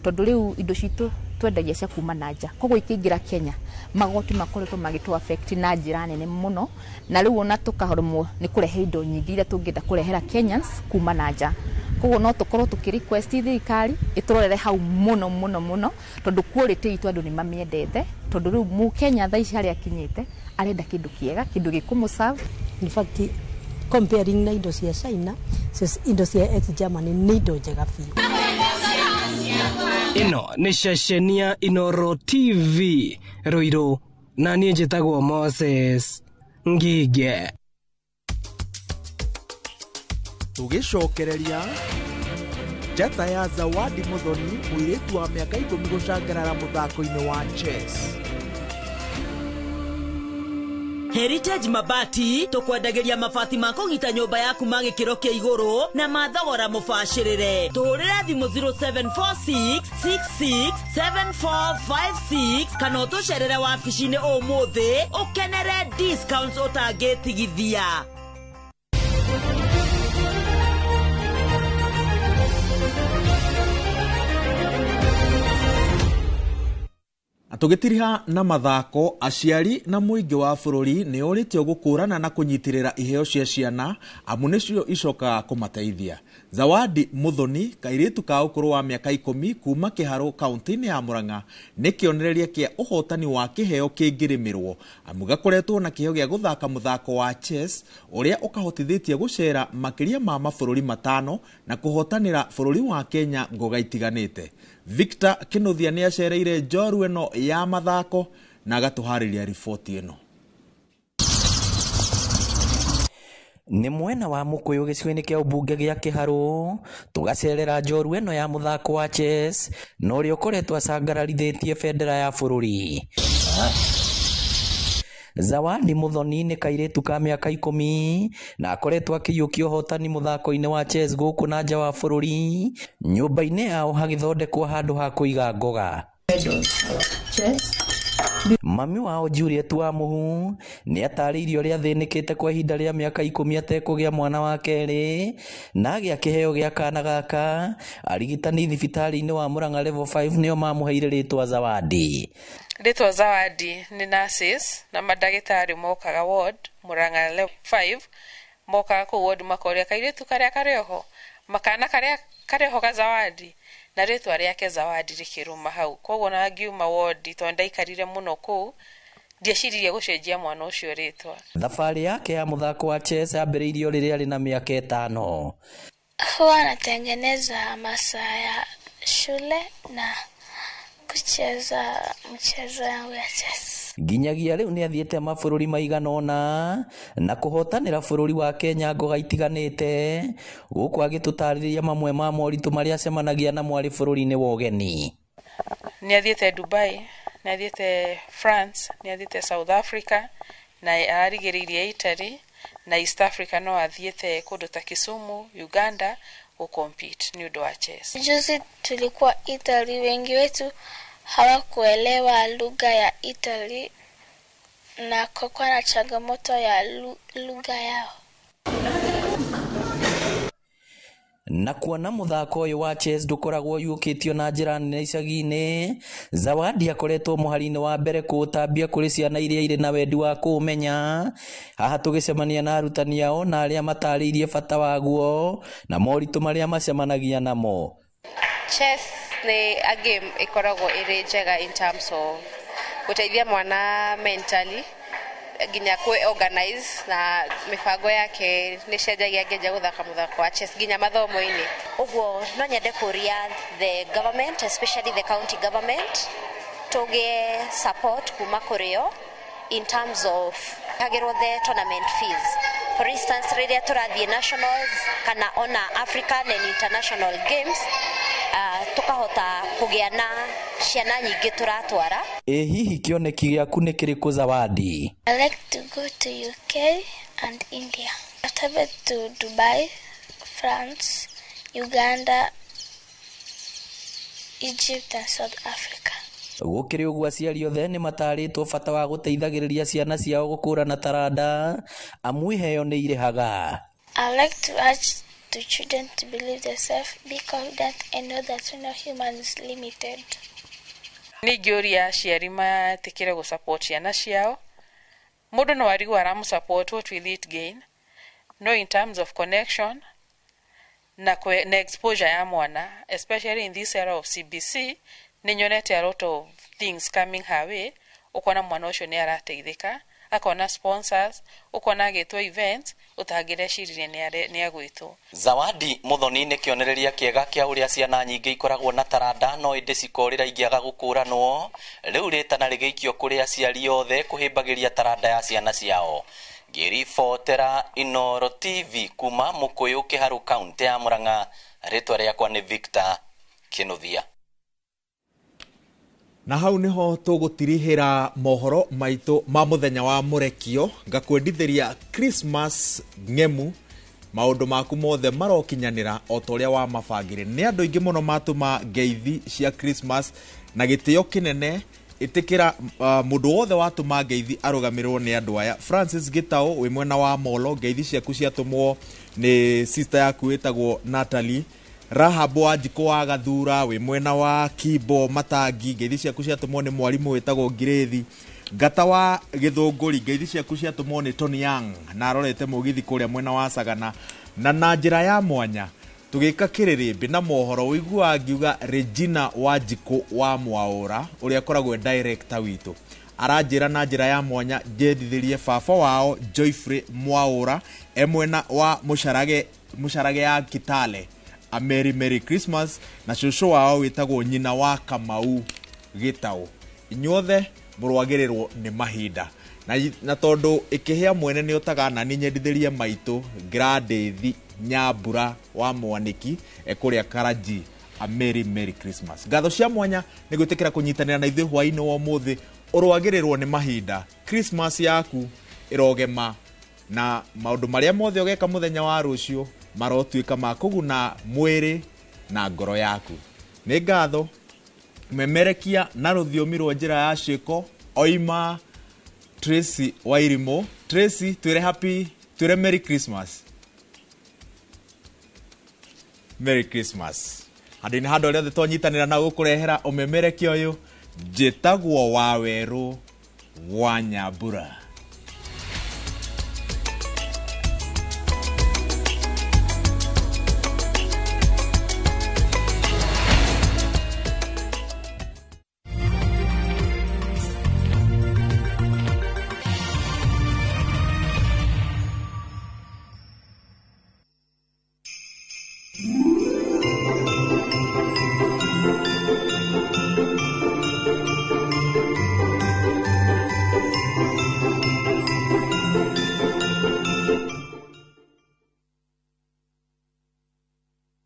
S18: tondũ rĩu indo citũ twendagia cia kuma na nja, koguo ikĩingĩra Kenya magoti makoretwo magĩtũ affect na njĩra nene mũno, na rĩu ona tũkaremwo nĩ kũrehe indo nyingĩ iria tũngĩenda kũrehera Kenyans kuma na nja. Koguo no tũkorwo tũkĩ request thirikari ĩtũrorere hau mũno mũno mũno, tondũ quality itũ andũ nĩ mamĩendete, tondũ rĩu mũkenya thaa ici harĩa akinyĩte arenda kĩndũ kĩega, kĩndũ gĩkũmũ-serve.
S19: In fact, comparing na indo cia China, indo cia ex Germany nĩ indo njega biũ.
S9: Ĩno nĩ ceceni ya Inooro TV Ruiru, na niĩ njĩtagwo Moses Ngige.
S22: Tũgĩcokereria njata ya Zawadi Muthoni, mũirĩtu wa mĩaka 10 gũcangarara mũthako-inĩ wa chess.
S23: Heritage Mabati tukwendagĩria mabati ma kũgita nyũmba yaku ma gĩkĩro kĩa igũrũ na ma thogora mũbacĩrĩre. Tũhũrĩre thimũ 0746667456 kana ũtũcerere wabici-inĩ ũmũthĩ ũkenere discounts ũtangĩtigithia.
S6: Tũgĩtiriha na mathako, aciari na mũingĩ wa bũrũri nĩ ũrĩtio gũkũrana na kũnyitĩrĩra iheo cia ciana amu nĩcio icokaga kũmateithia. Zawadi Muthoni, kairĩtu ka ũkũrũ wa mĩaka 10 kuma Kĩharũ kaunti-inĩ ya Murang'a, nĩ kĩonereria kĩa ũhotani wa kĩheo kĩngĩrĩmĩrwo amu gakoretwo na kĩheo gĩa gũthaka mũthako wa chess ũrĩa ũkahotithĩtie gũcera makĩria ma mabũrũri 5 na kũhotanĩra bũrũri wa Kenya ngoga itiganĩte. Victor Kinuthia nĩ acereire njorua ĩno ya mathako na agatũharĩria riboti ĩno.
S20: Nĩ mwena wa Mũkũyũ gĩcigo-inĩ kĩa ũmbunge gĩa Kĩharũ tũgacerera njorua ĩno ya mũthako wa chess na ũrĩa ũkoretwo acangararithĩtie bendera ya bũrũri. Zawadi Muthoni nĩ kairĩtu ka mĩaka 10 na akoretwo akĩiyũkia ũhotani mũthako-inĩ wa chess gũkũ na nja wa bũrũri, nyũmba-inĩ yao hagĩthondekwo handũ ha kũiga ngoga. Mami wao Juliet wa Mũhu nĩ atarĩirie ũrĩa athĩnĩkĩte kwa ihinda rĩa mĩaka 10 atekũgĩa mwana wa kerĩ na agĩa kĩheo gĩa kana gaka. Arigitani thibitarĩ-inĩ wa Murang'a level 5 nĩo mamũheire rĩtwa Zawadi.
S28: Rĩtwa Zawadi nĩ nurses na mandagĩtarĩ mokaga ward Murang'a level 5, mokaga kũu ward makoria kairĩtu karĩa karĩ oho, makana karĩa karĩ oho ga Zawadi, na rĩtwa rĩake Zawadi rĩkĩrũma hau. Koguo na ngiuma ward tondũ ndaikarire mũno kũu, Ndieciririe gũcenjia mwana ũcio rĩtwa.
S20: Thabarĩ yake ya mũthako wa chess yambĩrĩirio rĩrĩa arĩ na mĩaka 5.
S2: Huwa natengeneza masaa ya shule na kucheza mchezo yangu ya chess.
S20: Nginyagia rĩu nĩathiĩte mabũrũri maigana ũna na kũhotanĩra bũrũri wa Kenya ngoga itiganĩte, gũkũ agĩtũtarĩria mamwe ma moritũ marĩa acemanagia namo arĩ bũrũri-inĩ wa ũgeni.
S28: Nĩathiĩte Dubai, nĩathiĩte France, nĩathiĩte South Africa, na ararigĩrĩirie Italy na East Africa, no athiĩte kũndũ ta Kisumu, Uganda gũcompete nĩ ũndũ wa chess.
S2: Juzi tulikuwa Italy, wengi wetu hawakuelewa lugha ya Italy na kukakuwa na changamoto ya lugha yao.
S20: Na kuona mũthako ũyũ wa chess ndũkoragwo ũiyũkĩtio na njĩra nene icagi-inĩ, Zawadi akoretwo mũhari-inĩ wa mbere kũũtambia kũrĩ ciana iria irĩ na wendi wa kũũmenya. Haha tũgĩcemania na arutani ao na arĩa matarĩirie bata waguo na moritũ marĩa macemanagia namo.
S3: Chess nĩ a game ĩkoragwo ĩrĩ njega in terms of gũteithia mwana mentally nginya kwĩ organize na mĩbango yake nĩ cenjagia ngĩanjia gũthaka mũthako wa chess nginya mathomo-inĩ.
S4: Ũguo no nyende kũria the government, especially the county government, tũgĩe support kuma kũrĩ o in terms of hagĩrwo the tournament fees. For instance, rĩrĩa tũrathiĩ nationals kana ona African and international games, tukahota kũgĩa na ciana nyingĩ tũratwara.
S20: Ĩ hihi kĩoneki gĩaku nĩ kĩrĩkũ Zawadi?
S2: I like to go to UK and India. I've traveled to Dubai, France, Uganda, Egypt and South Africa.
S20: Gũkĩrĩ ũguo aciari othe nĩ matarĩtwo bata wa gũteithagĩrĩria ciana ciao gũkũrana taranda amu iheo nĩ irĩhaga.
S2: I like to urge the children to believe themselves, be confident and know that no human is limited.
S28: Ningĩũria aciari matĩkĩre gũsupport ciana ciao. Mũndũ no arigwo aramũsupport, what will it gain? No, in terms of connection na, na exposure ya mwana, especially in this era of CBC, nĩ nyonete a lot of things coming her way. Ũkona mwana ũcio nĩ arateithĩka, akona sponsors, ũkona agĩtwo events ũtangĩreciririe nĩ agwĩtwo.
S20: Zawadi Muthoni nĩ kĩonereria kĩega kĩa ũrĩa ciana nyingĩ ikoragwo na taranda no ĩndĩ cikorĩra ingĩaga gũkũranwo. Rĩu rĩtana rĩgĩikio kũrĩ aciari othe kũhĩmbagĩria taranda ya ciana ciao. Ngĩribotera Inooro TV kuma Mũkũyũ Kĩharũ kaũntĩ ya Murang'a, rĩtwa rĩakwa nĩ Victor Kĩnuthia.
S6: Na hau niho tũgũtirihĩra mohoro maitũ ma mũthenya wa mũrekio, ngakwendithĩria Christmas ng'emu, maũndũ maku mothe marokinyanĩra o ta ũrĩa wamabangire. Nĩ andũ aingĩ mũno matũma ngeithi cia Christmas na gĩtĩo kĩnene. Ĩtĩkĩra mũndũ wothe watũma ngeithi arũgamĩrĩrwo nĩ andũ aya. Francis Gĩtaũ wĩ mwena wa Molo, ngeithi ciaku ciatũmwo nĩ sister yaku wĩtagwo Natalie. Rahab wa Njikũ wa Gathura wĩ mwena wa Kimbo Matangi, ngeithi ciaku ciatũmwo nĩ mwarimũ wĩtagwo Ngirĩthi. Ngata wa Gĩthũngũri, ngeithi ciaku ciatũmwo nĩ Tony Young na arorete mũgithi kũrĩa mwena wa Sagana. Na njĩra ya mwanya tũgĩka kĩrĩrĩmbĩ na mohoro ũiguaga ngiuga Regina wa Njikũ wa Mwaũra ũrĩa akoragwo e director witũ aranjĩra na njĩra ya mwanya njendithĩrie baba wao Joyfrey Mwaũra e mwena wa Mũcarage ya Kitale a Merry Merry Christmas, na cũcũ wao wĩtagwo nyina wa Kamau Gĩtaũ. Inyuothe mũrwagĩrĩrwo nĩ mahinda na tondũ ĩkĩhĩa mwene nĩ ũtaga na nĩ nyendithĩrie maitũ Gladys Nyambura wa Mwaniki kũrĩa Karaji a Merry Merry Christmas. Ngatho cia mwanya nĩ gwĩtĩkĩra kũnyitanĩra na ithuĩ hwaĩ-inĩ wa ũmũthĩ. Ũrwagĩrĩrwo nĩ mahinda, Christmas yaku ĩrogema na maũndũ marĩa mothe ũgeka mũthenya wa rũciũ marotuĩka ma kũguna mwĩrĩ na ngoro yaku. Nĩ ngatho memerekia na rũthiomi rwa njĩra ya ciĩko oima Tracy Wairimu. Tracy, twĩre happy, twĩre Merry Christmas. Merry Christmas. Handũ-inĩ handũ arĩa othe twanyitanĩra na gũkũrehera ũmemerekia ũyũ, njĩtagwo Wawerũ wa Nyambura.